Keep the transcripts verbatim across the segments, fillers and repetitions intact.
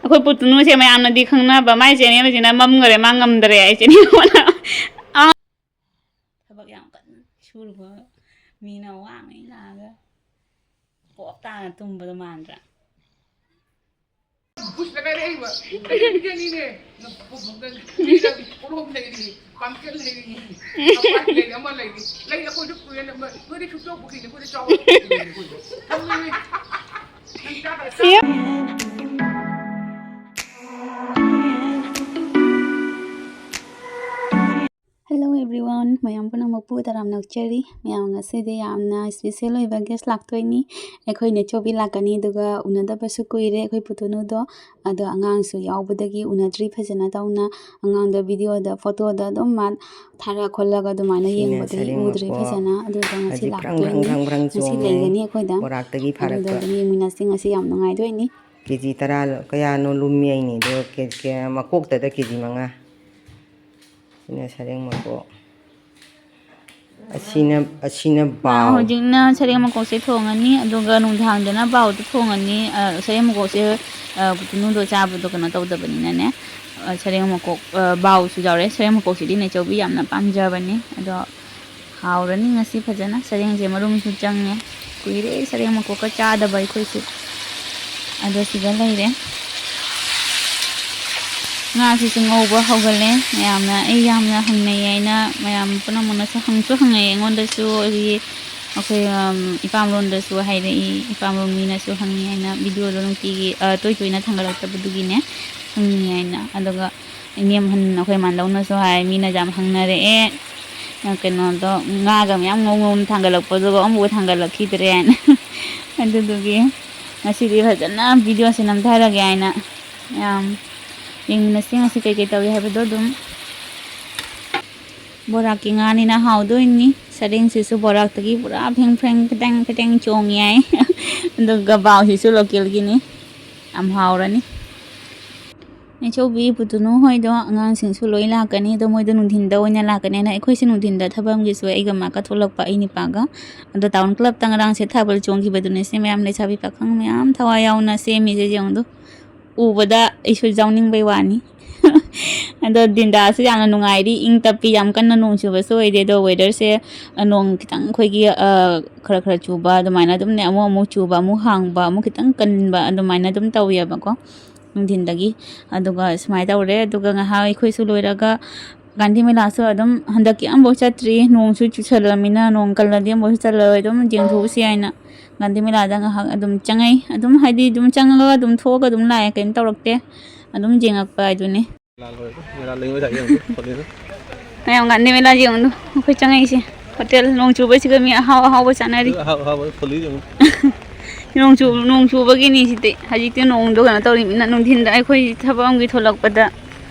ꯑꯩꯈꯣꯏ ꯄꯨꯇꯨꯅꯨꯁꯦ ꯃꯌꯥꯝꯅꯗꯤ ꯈꯪꯅꯕ, ꯃꯥꯏ ꯆꯦꯅꯦꯜꯁꯤꯅ ꯃꯝꯈꯔꯦ, ꯃꯥ ꯉꯝꯗꯔꯦ, ꯑꯩ ꯆꯦꯅꯦꯜ ꯑꯣꯟꯅ-, ꯑꯥ꯫ ꯊꯕꯛ ꯌꯥꯝ ꯀꯟꯅ ꯁꯨꯔꯨꯕ ꯃꯤꯅ ꯋꯥꯉꯩ ꯂꯥꯛꯑꯒ ꯄꯣꯞ ꯇꯥꯅ ꯇꯨꯝꯕꯗꯣ ꯃꯥꯟꯗ꯭ꯔꯥ? ꯕꯨꯁꯅ ꯀꯥꯏꯔꯛꯏꯕ ꯀꯩꯅꯣꯅꯤꯅꯦ, ꯄꯣꯔꯣꯝ ꯂꯩꯔꯤ, ꯄꯥꯝꯀꯦꯜ ꯂꯩꯔꯤ, ꯂꯩꯔꯤ, ꯑꯃ ꯂꯩꯔꯤ, ꯂꯩ ꯑꯩꯈꯣꯏꯁꯨ ꯄꯨꯔꯦꯅ, ꯅꯣꯏꯗꯤ ꯁꯨꯛꯆꯥꯎ ꯄꯨꯈ꯭ꯔꯤꯅꯦ, ꯑꯩꯈꯣꯏꯗꯤ ꯆꯥꯎꯕ ꯄꯨꯈ꯭ꯔꯤꯅꯦ ꯑꯩꯈꯣꯏꯗꯤ꯫ ꯊꯝꯃꯦ꯫ Hello everyone, ꯃꯌꯥꯝ ꯄꯨꯝꯅꯃꯛꯄꯨ ꯇꯔꯥꯝꯅ ꯑꯣꯛꯆꯔꯤ꯫ ꯃꯌꯥꯝ ꯉꯁꯤꯗꯤ ꯌꯥꯝꯅ special ꯑꯣꯏꯕ guest ꯂꯥꯛꯇꯣꯏꯅꯤ꯫ ꯑꯩꯈꯣꯏ ꯅꯦꯆꯧꯕꯤ ꯂꯥꯛꯀꯅꯤ, ꯑꯗꯨꯒ ꯎꯅꯗꯕꯁꯨ ꯀꯨꯏꯔꯦ ꯑꯩꯈꯣꯏ ꯄꯨꯇꯨꯅꯨꯗꯣ꯫ ꯑꯗꯣ ꯑꯉꯥꯡꯁꯨ ꯌꯥꯎꯕꯗꯒꯤ ꯎꯅꯗ꯭ꯔꯤ ꯐꯖꯅ ꯇꯧꯅ꯫ ꯑꯉꯥꯡꯗꯣ videoꯗ, photoꯗ ꯑꯗꯨꯝ ꯃꯥ ꯊꯥꯔ ꯈꯣꯠꯂꯒ ꯑꯗꯨꯃꯥꯏꯅ ꯁꯤꯅ ꯌꯦꯡꯕꯗꯒꯤ ꯁꯔꯦꯡ ꯎꯗ꯭ꯔꯦ ꯃꯀꯣꯛ꯫ ꯐꯖꯅ꯫ ꯑꯗꯨꯗ ꯉꯁꯤ ꯍꯧꯖꯤꯛ ꯐ꯭ꯔꯪ ꯐ꯭ꯔꯪ ꯂꯥꯛꯇꯣꯏꯅꯤ꯫ ꯐ꯭ꯔꯪ ꯐ꯭ꯔꯪ ꯉꯁꯤ ꯆꯣꯡꯉꯦ꯫ ꯂꯩꯒꯅꯤ ꯑꯩꯈꯣꯏꯗ꯫ ꯕꯣꯔꯥꯛꯇꯒꯤ ꯑꯗꯨꯗ ꯐꯥꯔꯛꯄ꯫ ꯑꯗꯨꯝ ꯌꯦꯡꯃꯤꯟꯅꯁꯤ꯫ ꯉꯁꯤ ꯌꯥꯝ ꯅꯨꯡꯉꯥꯏꯗꯣꯏꯅꯤ꯫ ꯀꯦ ꯖꯤ ꯇꯔꯥ ꯂ-, ꯀꯌꯥꯅꯣ ꯂꯨꯝꯃꯤ ꯍꯥꯏꯅꯤ꯫ ꯑꯗꯣ ꯀꯦ-, ꯀꯦ-, ꯃꯀꯣꯛꯇꯗ ꯀꯦ ꯖꯤ ꯃꯉꯥ꯫ ꯁꯤꯅ ꯁꯔꯦꯡ ꯃꯀꯣꯛ꯫ ꯑꯁꯤꯅ, ꯑꯁꯤꯅ ꯕꯥꯎ꯫ ꯍꯧꯖꯤꯛꯅ ꯁꯔꯦꯡ ꯃꯀꯣꯛꯁꯦ ꯊꯣꯡꯉꯅꯤ, ꯑꯗꯨꯒ ꯅꯨꯡꯗꯥꯡꯗꯅ ꯕꯥꯎꯗꯣ ꯊꯣꯡꯉꯅꯤ꯫ ꯑ, ꯁꯔꯦꯡ ꯃꯀꯣꯛꯁꯦ, ꯑ, ꯄꯨꯇꯨꯅꯨꯗꯣ ꯆꯥꯕꯗꯣ ꯀꯩꯅꯣ ꯇꯧꯗꯕꯅꯤꯅꯅꯦ꯫ ꯑ, ꯁꯔꯦꯡ ꯃꯀꯣꯛ, ꯑ, ꯕꯥꯎꯁꯨ ꯌꯥꯎꯔꯦ꯫ ꯁꯔꯦꯡ ꯃꯀꯣꯛꯁꯤꯗꯤ ꯅꯦꯆꯧꯕꯤ ꯌꯥꯝꯅ ꯄꯥꯝꯖꯕꯅꯤ꯫ ꯑꯗꯣ ꯍꯥꯎꯔꯅꯤ ꯉꯁꯤ ꯐꯖꯅ꯫ ꯁꯔꯦꯡꯁꯦ ꯃꯔꯨꯝꯁꯨ ꯆꯪꯉꯦ꯫ ꯀꯨꯏꯔꯦ ꯁꯔꯦꯡ ꯃꯀꯣꯛꯀ ꯆꯥꯗꯕ ꯑꯩꯈꯣꯏꯁꯨ꯫ ꯑꯗꯣ ꯁꯤꯗ ꯂꯩꯔꯦ꯫ ꯉꯥꯁꯤꯁꯨ ꯉꯧꯕ ꯍꯧꯒꯠꯂꯦ꯫ ꯃꯌꯥꯝꯅ ꯑꯩ ꯌꯥꯝꯅ ꯍꯪꯅꯩ ꯍꯥꯏꯅ ꯃꯌꯥꯝ ꯄꯨꯝꯅꯃꯛꯅꯁꯨ ꯍꯪꯁꯨ ꯍꯪꯉꯛꯑꯦ ꯑꯩꯉꯣꯟꯗꯁꯨ꯫ ꯑꯩꯒꯤ, ꯑꯩꯈꯣꯏ, ꯑꯝ, ꯏꯄꯥꯝꯂꯣꯟꯗꯁꯨ ꯍꯥꯏꯔꯛꯏ, ꯏꯄꯥꯝꯂꯣꯟ ꯃꯤꯅꯁꯨ ꯍꯪꯉꯤ ꯍꯥꯏꯅ, videoꯗꯣ ꯅꯨꯡꯇꯤꯒꯤ, ꯑ, ꯇꯣꯏ ꯇꯣꯏꯅ ꯊꯥꯡꯒꯠꯂꯛꯇꯕꯗꯨꯒꯤꯅꯦ ꯍꯪꯉꯤ ꯍꯥꯏꯅ꯫ ꯑꯗꯨꯒ ꯏꯅꯦ ꯑꯍꯟ ꯑꯩꯈꯣꯏ ꯃꯥꯟꯗꯧꯅꯁꯨ ꯍꯥꯏ, ꯃꯤꯅ ꯌꯥꯝ ꯍꯪꯅꯔꯛꯑꯦ꯫ ꯀꯩꯅꯣꯗꯣ, ꯉꯥꯒ ꯃꯌꯥꯝ ꯉꯧ ꯉꯧꯅ ꯊꯥꯡꯒꯠꯂꯛꯄꯗꯨꯒ ꯑꯃꯐꯥꯎ ꯊꯥꯡꯒꯠꯂꯛꯈꯤꯗ꯭ꯔꯦ ꯍꯥꯏꯅ꯫ ꯑꯗꯨꯗꯨꯒꯤ ꯉꯁꯤꯗꯤ ꯐꯖꯅ videoꯁꯦ ꯅꯝꯊꯔꯒꯦ ꯍꯥꯏꯅ ꯃꯌꯥꯝ ꯌꯦꯡꯃꯤꯟꯅꯁꯤ ꯉꯁꯤ ꯀꯩꯀꯩ ꯇꯧꯏ ꯍꯥꯏꯕꯗꯣ ꯑꯗꯨꯝ꯫ ꯕꯣꯔꯥꯛꯀꯤ ꯉꯥꯅꯤꯅ ꯍꯥꯎꯗꯣꯏꯅꯤ꯫ ꯁꯔꯦꯡꯁꯤꯁꯨ ꯕꯣꯔꯥꯛꯇꯒꯤ ꯄꯨꯔꯥ ꯐ꯭ꯔꯦꯡ ꯐ꯭ꯔꯦꯡ ꯐ꯭ꯔꯦꯡ ꯐ꯭ꯔꯦꯡ ꯆꯣꯡꯉꯤ ꯍꯥꯏ꯫ ꯑꯗꯨꯒ ꯕꯥꯎꯁꯤꯁꯨ localꯒꯤꯅꯤ꯫ ꯌꯥꯝ ꯍꯥꯎꯔꯅꯤ꯫ ꯅꯦꯆꯧꯕꯤ, ꯄꯨꯇꯨꯅꯨ ꯍꯣꯏꯗꯣ ꯑꯉꯥꯡꯁꯤꯡꯁꯨ ꯂꯣꯏ ꯂꯥꯛꯀꯅꯤ꯫ ꯑꯗꯣ ꯃꯣꯏꯗꯣ ꯅꯨꯡꯊꯤꯟꯗ ꯑꯣꯏꯅ ꯂꯥꯛꯀꯅꯤ ꯍꯥꯏꯅ, ꯑꯩꯈꯣꯏꯁꯨ ꯅꯨꯡꯊꯤꯟꯗ ꯊꯕꯛ ꯑꯃꯒꯤ ꯁꯣꯏ ꯑꯩꯒ ꯃꯥꯒ ꯊꯣꯛꯂꯛꯄ, ꯑꯩ ꯅꯤꯄꯥꯒ꯫ ꯑꯗꯣ town clubꯇ ꯉꯔꯥꯡꯁꯦ ꯊꯥꯕꯜ ꯆꯣꯡꯈꯤꯕꯗꯨꯅꯦ ꯁꯦ ꯃꯌꯥꯝ ꯂꯩꯁꯥꯕꯤ ꯄꯥꯈꯪ ꯃꯌꯥꯝ ꯊꯋꯥꯏ ꯌꯥꯎꯅ ꯁꯦꯝꯃꯤꯁꯦ ꯌꯦꯡꯉꯨꯗꯣ꯫ ꯎꯕꯗ ꯑꯩꯁꯨ ꯌꯥꯎꯅꯤꯡꯕꯩ ꯋꯥꯅꯤ꯫ ꯑꯗꯣ ꯗꯤꯟꯗꯥꯁꯨ ꯌꯥꯝꯅ ꯅꯨꯡꯉꯥꯏꯔꯤ, ꯏꯪ ꯇꯞꯄꯤ, ꯌꯥꯝ ꯀꯟꯅ ꯅꯣꯡ ꯆꯨꯕꯁꯨ ꯑꯣꯏꯗꯦ꯫ ꯑꯗꯣ ꯋꯦꯗꯔꯁꯦ, ꯑ, ꯅꯣꯡ ꯈꯤꯇꯪ ꯑꯩꯈꯣꯏꯒꯤ, ꯑ, ꯈꯔ ꯈꯔ ꯆꯨꯕ ꯑꯗꯨꯃꯥꯏꯅ ꯑꯗꯨꯝꯅꯦ, ꯑꯃꯨꯛ ꯑꯃꯨꯛ ꯆꯨꯕ, ꯑꯃꯨꯛ ꯍꯥꯡꯕ, ꯑꯃꯨꯛ ꯈꯤꯇꯪ ꯀꯟꯕ ꯑꯗꯨꯃꯥꯏꯅ ꯑꯗꯨꯝ ꯇꯧꯋꯦꯕꯀꯣ ꯅꯨꯡꯊꯤꯟꯗꯒꯤ꯫ ꯑꯗꯨꯒ ꯁꯨꯃꯥꯏꯅ ꯇꯧꯔꯦ꯫ ꯑꯗꯨꯒ ꯉꯥꯏꯍꯥꯛ ꯑꯩꯈꯣꯏꯁꯨ ꯂꯣꯏꯔꯒ ꯒꯥꯟꯙꯤ ꯃꯦꯂꯥꯁꯨ ꯑꯗꯨꯝ ꯍꯟꯗꯛꯀꯤ ꯑꯃꯐꯥꯎ ꯆꯠꯇ꯭ꯔꯤ꯫ ꯅꯣꯡꯁꯨ ꯆꯨꯁꯜꯂꯃꯤꯅ ꯅꯣꯡ ꯀꯜꯂꯗꯤ ꯑꯃꯐꯥꯎꯁꯨ ꯆꯠꯂꯔꯣꯏ꯫ ꯑꯗꯨꯝ ꯌꯦꯡꯊꯣꯛꯎꯁꯤ ꯍꯥꯏꯅ ꯒꯥꯟꯙꯤ ꯃꯦꯂꯥꯗ ꯉꯥꯏꯍꯥꯛ ꯑꯗꯨꯝ ꯆꯪꯉꯛꯏ꯫ ꯑꯗꯨꯝ ꯍꯥꯏꯗꯤ ꯑꯗꯨꯝ ꯆꯪꯉꯒ ꯑꯗꯨꯝ ꯊꯣꯛꯑꯒ ꯑꯗꯨꯝ ꯂꯥꯛꯑꯦ, ꯀꯩꯝ ꯇꯧꯔꯛꯇꯦ꯫ ꯑꯗꯨꯝ ꯌꯦꯡꯉꯛꯄ ꯍꯥꯏꯗꯨꯅꯤ꯫ ꯂꯥꯜ ꯍꯣꯏ, ꯃꯦꯂꯥ ꯂꯦꯡꯕ ꯁꯥꯏ ꯌꯦꯡꯉꯨ, ꯈꯣꯠꯂꯤꯗꯣ꯫ ꯃꯌꯥꯝ ꯒꯥꯟꯙꯤ ꯃꯦꯂꯥ ꯌꯦꯡꯉꯨ, ꯑꯩꯈꯣꯏ ꯆꯪꯉꯛꯏꯁꯦ꯫ ꯍꯣꯇꯦꯜ ꯅꯣꯡ ꯆꯨꯕꯁꯤꯒ ꯃꯤ ꯑꯍꯥꯎ ꯑꯍꯥꯎꯕ ꯆꯥꯅꯔꯤ꯫ ꯑꯗꯨ ꯑꯍꯥꯎ ꯑꯍꯥꯎꯕ ꯈꯣꯠꯂꯤ ꯌꯦꯡꯉꯨ꯫ ꯅꯣꯡ ꯆꯨ-, ꯅꯣꯡ ꯆꯨꯕꯒꯤꯅꯤ ꯁꯤꯗꯤ꯫ ꯍꯧꯖꯤꯛꯇꯤ ꯅꯣꯡꯗꯣ ꯀꯩꯅꯣ ꯇꯧꯔꯤꯃꯤꯅ ꯅꯨꯡꯊꯤꯟꯗ ꯑꯩꯈꯣꯏ ꯊꯕꯛ ꯑꯃꯒꯤ ꯊꯣꯛꯂꯛꯄꯗ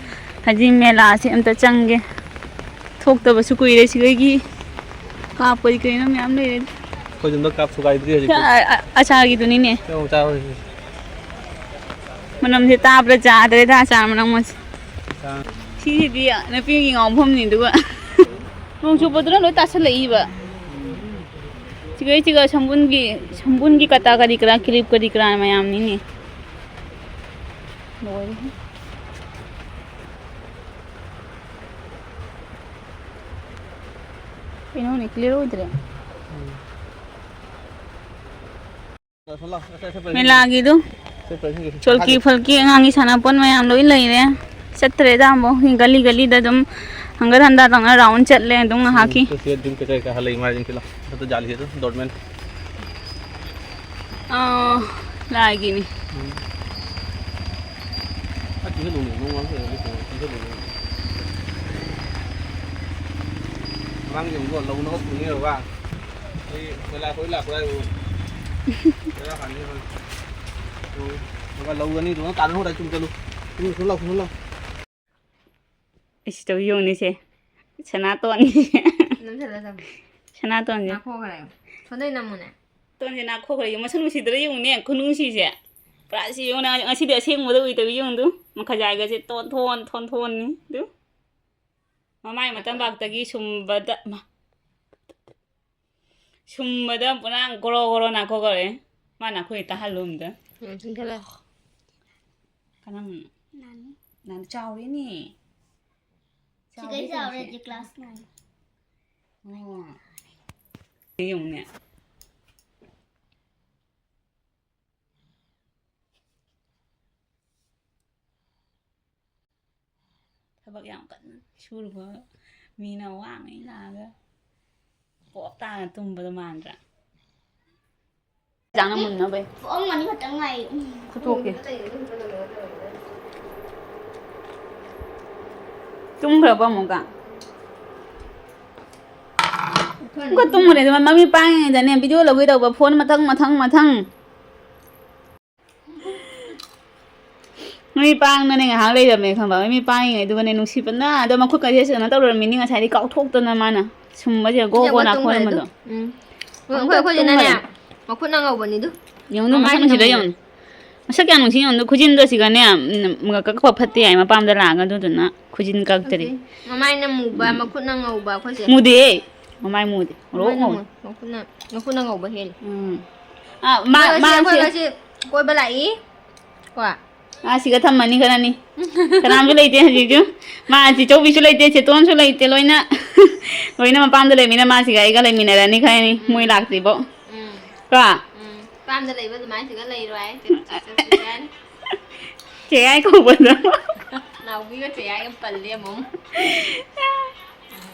ꯍꯧꯖꯤꯛ ꯃꯦꯂꯥꯁꯦ ꯑꯝꯇ ꯆꯪꯒꯦ꯫ ꯊꯣꯛꯇꯕꯁꯨ ꯀꯨꯏꯔꯦ ꯁꯤꯗꯒꯤ꯫ ꯀꯥꯞꯄꯗꯤ ꯀꯩꯅꯣ ꯃꯌꯥꯝ ꯂꯩꯔꯦ꯫ ꯑꯩꯈꯣꯏꯁꯨ ꯑꯝꯇ ꯀꯥꯞ ꯊꯨꯒꯥꯏꯗ꯭ꯔꯤ ꯍꯧꯖꯤꯛꯇꯤ꯫ ꯑ-, ꯑ-, ꯑꯆꯥꯔꯒꯤꯗꯨꯅꯤꯅꯦ꯫ ꯁꯦ ꯑꯃꯨꯛ ꯆꯥꯔꯣ ꯁꯤꯁꯦ꯫ ꯃꯅꯝꯁꯦ ꯇꯥꯕꯗ ꯌꯥꯗ꯭ꯔꯦꯗ, ꯑꯆꯥꯔ ꯃꯅꯝ ꯑꯁꯦ꯫ ꯆꯥ-, ꯁꯤꯁꯤꯗꯤ ꯅꯨꯄꯤꯒꯤ ꯉꯥꯎꯐꯝꯅꯤ, ꯑꯗꯨꯒ ꯅꯣꯡ ꯆꯨꯕꯗꯨꯅ ꯂꯣꯏ ꯇꯥꯁꯜꯂꯛꯏꯕ꯫ ꯁꯤꯒꯩ ꯁꯤꯒ ꯁꯝꯕꯨꯟꯒꯤ, ꯁꯝꯕꯨꯟꯒꯤ ꯀꯇꯥ ꯀꯔꯤ ꯀꯔꯥ, ꯀꯤꯂꯤꯞ ꯀꯔꯤ ꯀꯔꯥ ꯃꯌꯥꯝꯅꯤꯅꯦ꯫ ꯂꯣꯏꯔꯦꯍꯦ꯫ ꯀꯩꯅꯣꯅꯦ, clear ꯑꯣꯏꯗ꯭ꯔꯦ꯫ ꯎꯝ꯫ ꯃꯦꯂꯥꯒꯤꯗꯨ ꯆꯣꯜꯀꯤ ꯐꯣꯜꯀꯤ ꯑꯉꯥꯡꯒꯤ ꯁꯥꯟꯅꯄꯣꯠ ꯃꯌꯥꯝ ꯂꯣꯏ ꯂꯩꯔꯦ꯫ ꯆꯠꯇ꯭ꯔꯦꯗ ꯑꯃꯨꯛ, ꯒꯂꯤ ꯒꯂꯤꯗ ꯑꯗꯨꯝ ꯍꯪꯒꯠ ꯍꯟꯗ ꯇꯧꯅ round ꯆꯠꯂꯦ ꯑꯗꯨꯝ ꯉꯥꯏꯍꯥꯛꯀꯤ꯫ ꯎꯝ, ꯁꯤ ꯑꯗꯨꯝ ꯀꯩ ꯀꯩ ꯀꯥ ꯂꯩ ꯃꯥꯏꯁꯤꯡꯁꯤ ꯂꯥꯎ꯫ ꯑꯗꯨ ꯖꯥꯂꯤꯁꯦ ꯑꯗꯨꯝ ꯗꯣꯔꯃꯦꯟ꯫ ꯑꯥ, ꯂꯥꯏꯒꯤꯅꯤ꯫ ꯎꯝ꯫ ꯑ, ꯆꯤꯡꯈꯠꯂꯨꯅꯦ, ꯅꯣꯡ ꯉꯥꯛꯇ ꯂꯩꯔꯗꯤ ꯀꯩꯅꯣ, ꯆꯤꯡꯈꯠꯂꯨꯅꯦ꯫ ꯃꯃꯥꯡꯒꯤ ꯑꯃꯨꯛꯀꯣ ꯂꯧꯅꯕ ꯄꯨꯅꯦꯕ꯫ ꯑꯩ ꯃꯦꯂꯥ ꯀꯣꯏ ꯂꯥꯛꯄ ꯍꯥꯏꯕꯨ꯫ ꯕꯦꯔꯥ ꯀꯥꯟꯅꯤ ꯑꯩꯈꯣꯏ꯫ ꯎꯝ꯫ ꯑꯗꯨꯒ ꯂꯧ ꯑꯅꯤꯗꯨꯅ ꯇꯥꯟꯅ ꯍꯧꯔꯦ, ꯆꯨꯝ ꯆꯠꯂꯨ꯫ ꯆꯨꯝ ꯆꯠꯂꯨ ꯂꯥꯎ, ꯆꯨꯝ ꯆꯠꯂꯨ ꯂꯥꯎ꯫ ꯏꯁ, ꯇꯧ ꯌꯦꯡꯉꯨꯅꯦ ꯁꯦ꯫ ꯁꯅꯥꯇꯣꯟꯁꯦ꯫ ꯅꯝꯁꯜꯂ ꯊꯝꯃꯨ꯫ ꯁꯅꯥꯇꯣꯟꯁꯦ꯫ ꯅꯥꯈꯣꯛꯈ꯭ꯔꯦ꯫ ꯁꯣꯟꯗꯩ ꯅꯝꯃꯨꯅꯦ꯫ ꯇꯣꯟꯁꯦ ꯅꯥꯈꯣꯛꯈ꯭ꯔꯦ꯫ ꯃꯁꯛ ꯅꯨꯡꯁꯤꯗ꯭ꯔꯥ ꯌꯦꯡꯉꯨꯅꯦ, ꯈꯨꯅꯨꯡꯁꯤꯁꯦ꯫ ꯄꯨꯔꯥ ꯁꯤ ꯌꯦꯡꯉꯨꯅꯦ, ꯉꯁꯤꯗꯤ ꯑꯁꯦꯡꯕꯗ ꯎꯏ ꯇꯧꯏ ꯌꯦꯡꯉꯨ ꯑꯗꯨ꯫ ꯃꯈꯥꯖꯥꯏꯒꯁꯦ ꯊꯣꯟ ꯊꯣꯟ ꯊꯣꯟ ꯊꯣꯟꯅꯤ ꯑꯗꯨ꯫ ꯃꯃꯥꯏ ꯃꯇꯝꯕꯥꯛꯇꯒꯤ ꯁꯨꯝꯕꯗ, ꯃꯥ-, ꯁꯨꯝꯕꯗ ꯄꯨꯔꯥ ꯒꯣꯔꯣ ꯒꯣꯔꯣ ꯅꯥꯈꯣꯛꯈ꯭ꯔꯦ꯫ ꯃꯥ ꯅꯥꯈꯣꯛꯏ ꯇꯥꯍꯜꯂꯨ ꯑꯝꯇ꯫ ꯎꯝ, ꯆꯤꯡꯈꯠꯂꯣ꯫ ꯀꯅꯥꯅꯣ? ꯅꯥꯅꯨ꯫ ꯅꯥꯅꯨ ꯆꯥꯎꯔꯦꯅꯦ꯫ ꯁꯤꯗꯩ ꯆꯥꯎꯔꯦ ꯆꯥꯎꯔꯦ꯫ ꯍꯧꯖꯤꯛ class nine꯫ ꯑꯣ꯫ ꯌꯦꯡꯉꯨꯅꯦ꯫ ꯊꯕꯛ ꯌꯥꯝ ꯀꯟꯅ ꯁꯨꯔꯨꯕ ꯃꯤꯅ ꯋꯥꯉꯩ ꯂꯥꯛꯑꯒ ꯄꯣꯞ ꯇꯥꯅ ꯇꯨꯝꯕꯗꯣ ꯃꯥꯟꯗ꯭ꯔꯥ? ꯆꯥꯡꯅ ꯃꯨꯟꯅꯕꯩ꯫ ꯄꯣꯛꯑꯝꯒꯅꯤ ꯈꯛꯇꯪ ꯉꯥꯏꯌꯨ꯫ ꯐꯨꯠꯇꯣꯛꯀꯦ꯫ ꯇꯨꯝꯈ꯭ꯔꯕ ꯑꯃꯨꯛꯀ? ꯑꯃꯨꯛꯀ ꯇꯨꯝꯈ꯭ꯔꯦ꯫ ꯑꯗꯨ ꯃꯃꯤꯠ ꯄꯥꯡꯉꯤꯉꯩꯗꯅꯦ video ꯂꯧꯒꯦ ꯇꯧꯕ, phone ꯃꯊꯪ ꯃꯊꯪ ꯃꯊꯪ꯫ ꯃꯃꯤꯠ ꯄꯥꯡꯗꯅꯦ ꯉꯥꯏꯍꯥꯛ ꯂꯩꯔꯝꯃꯦ ꯈꯪꯕ, ꯃꯃꯤꯠ ꯄꯥꯡꯉꯤꯉꯩꯗꯨꯒꯅꯦ ꯅꯨꯡꯁꯤꯕꯅ ꯑꯗꯣ ꯃꯈꯨꯠꯀꯁꯦ ꯀꯩꯅꯣ ꯇꯧꯔꯝꯃꯤꯅꯤ ꯉꯁꯥꯏꯗꯤ ꯀꯥꯎꯊꯣꯛꯇꯅ ꯃꯥꯅ ꯁꯨꯝꯕꯁꯦ ꯒꯣ ꯒꯣ ꯅꯥꯈꯣꯛꯑꯝꯕꯗꯣ꯫ ꯎꯝ꯫ ꯑꯩꯈꯣꯏ, ꯑꯩꯈꯣꯏꯁꯤꯅꯅꯦ, ꯇꯨꯝꯈ꯭ꯔꯦ꯫ ꯃꯈꯨꯠꯅ ꯉꯧꯕꯅꯤꯗꯨ꯫ ꯌꯦꯡꯉꯨ, ꯃꯃꯥꯏꯅ ꯃꯁꯛꯁꯤꯗ ꯉꯧꯕ꯫ ꯌꯦꯡꯉꯨ꯫ ꯃꯁꯛ ꯀꯌꯥ ꯅꯨꯡꯁꯤ ꯌꯦꯡꯉꯨ꯫ ꯈꯨꯖꯤꯟꯗꯣ ꯁꯤꯒꯅꯦ, ꯎꯝ, ꯀꯛꯄ ꯐꯠꯇꯦ ꯍꯥꯏ ꯃꯄꯥꯝꯗ ꯂꯥꯛꯑꯒ, ꯑꯗꯨꯗꯨꯅ ꯈꯨꯖꯤꯟ ꯀꯛꯇ꯭ꯔꯤ꯫ ꯃꯃꯥꯏꯅ ꯃꯨꯕ, ꯎꯝ꯫ ꯃꯈꯨꯠꯅ ꯉꯧꯕ ꯑꯩꯈꯣꯏꯁꯦ꯫ ꯃꯨꯗꯦꯍꯦ꯫ ꯃꯃꯥꯏ ꯃꯨꯗꯦ꯫ ꯉꯧꯔꯣꯛ ꯃꯃꯥꯏꯅ ꯉꯧꯋꯦ꯫ ꯃꯨ-, ꯃꯈꯨꯠꯅ, ꯃꯈꯨꯠꯅ ꯉꯧꯕ ꯍꯦꯜꯂꯤ꯫ ꯎꯝ꯫ ꯑꯥ, ꯃꯥ, ꯑꯩꯈꯣꯏ ꯉꯁꯤ, ꯃꯥꯁꯦ ꯑꯩꯈꯣꯏ ꯉꯁꯤ ꯀꯣꯏꯕ ꯂꯥꯛꯏ꯫ ꯀꯣ? ꯃꯥ ꯁꯤꯒ ꯊꯝꯃꯅꯤ ꯈꯔꯅꯤ꯫ ꯀꯅꯥꯝꯁꯨ ꯂꯩꯇꯦ ꯍꯧꯖꯤꯛꯁꯨ꯫ ꯃꯥ ꯆꯤꯆꯧꯕꯤꯁꯨ ꯂꯩꯇꯦ, ꯆꯦꯇꯣꯟꯁꯨ ꯂꯩꯇꯦ, ꯂꯣꯏꯅ, ꯂꯣꯏꯅ ꯃꯄꯥꯝꯗ ꯂꯩꯃꯤꯟꯅ ꯃꯥ ꯁꯤꯒ ꯑꯩꯒ ꯂꯩꯃꯤꯟꯅꯔꯅꯤ ꯈꯔꯅꯤ, ꯃꯣꯏ ꯎꯝ꯫ ꯂꯥꯛꯇ꯭ꯔꯤꯕꯧ꯫ ꯎꯝ꯫ ꯀꯣ? ꯎꯝ꯫ ꯃꯄꯥꯝꯗ ꯂꯩꯕ ꯑꯗꯨꯃꯥꯏꯅ ꯁꯤꯒ ꯂꯩꯔꯣ ꯍꯥꯏ꯫ ꯆꯠ-, ꯆꯠ-, ꯆꯠ-, ꯆꯠ-, ꯆꯦꯌꯥꯏ ꯀꯧꯕꯗꯣ꯫ ꯅꯥꯎꯕꯤꯒ ꯆꯦꯌꯥꯏꯒ ꯄꯜꯂꯦ ꯑꯃꯨꯛ꯫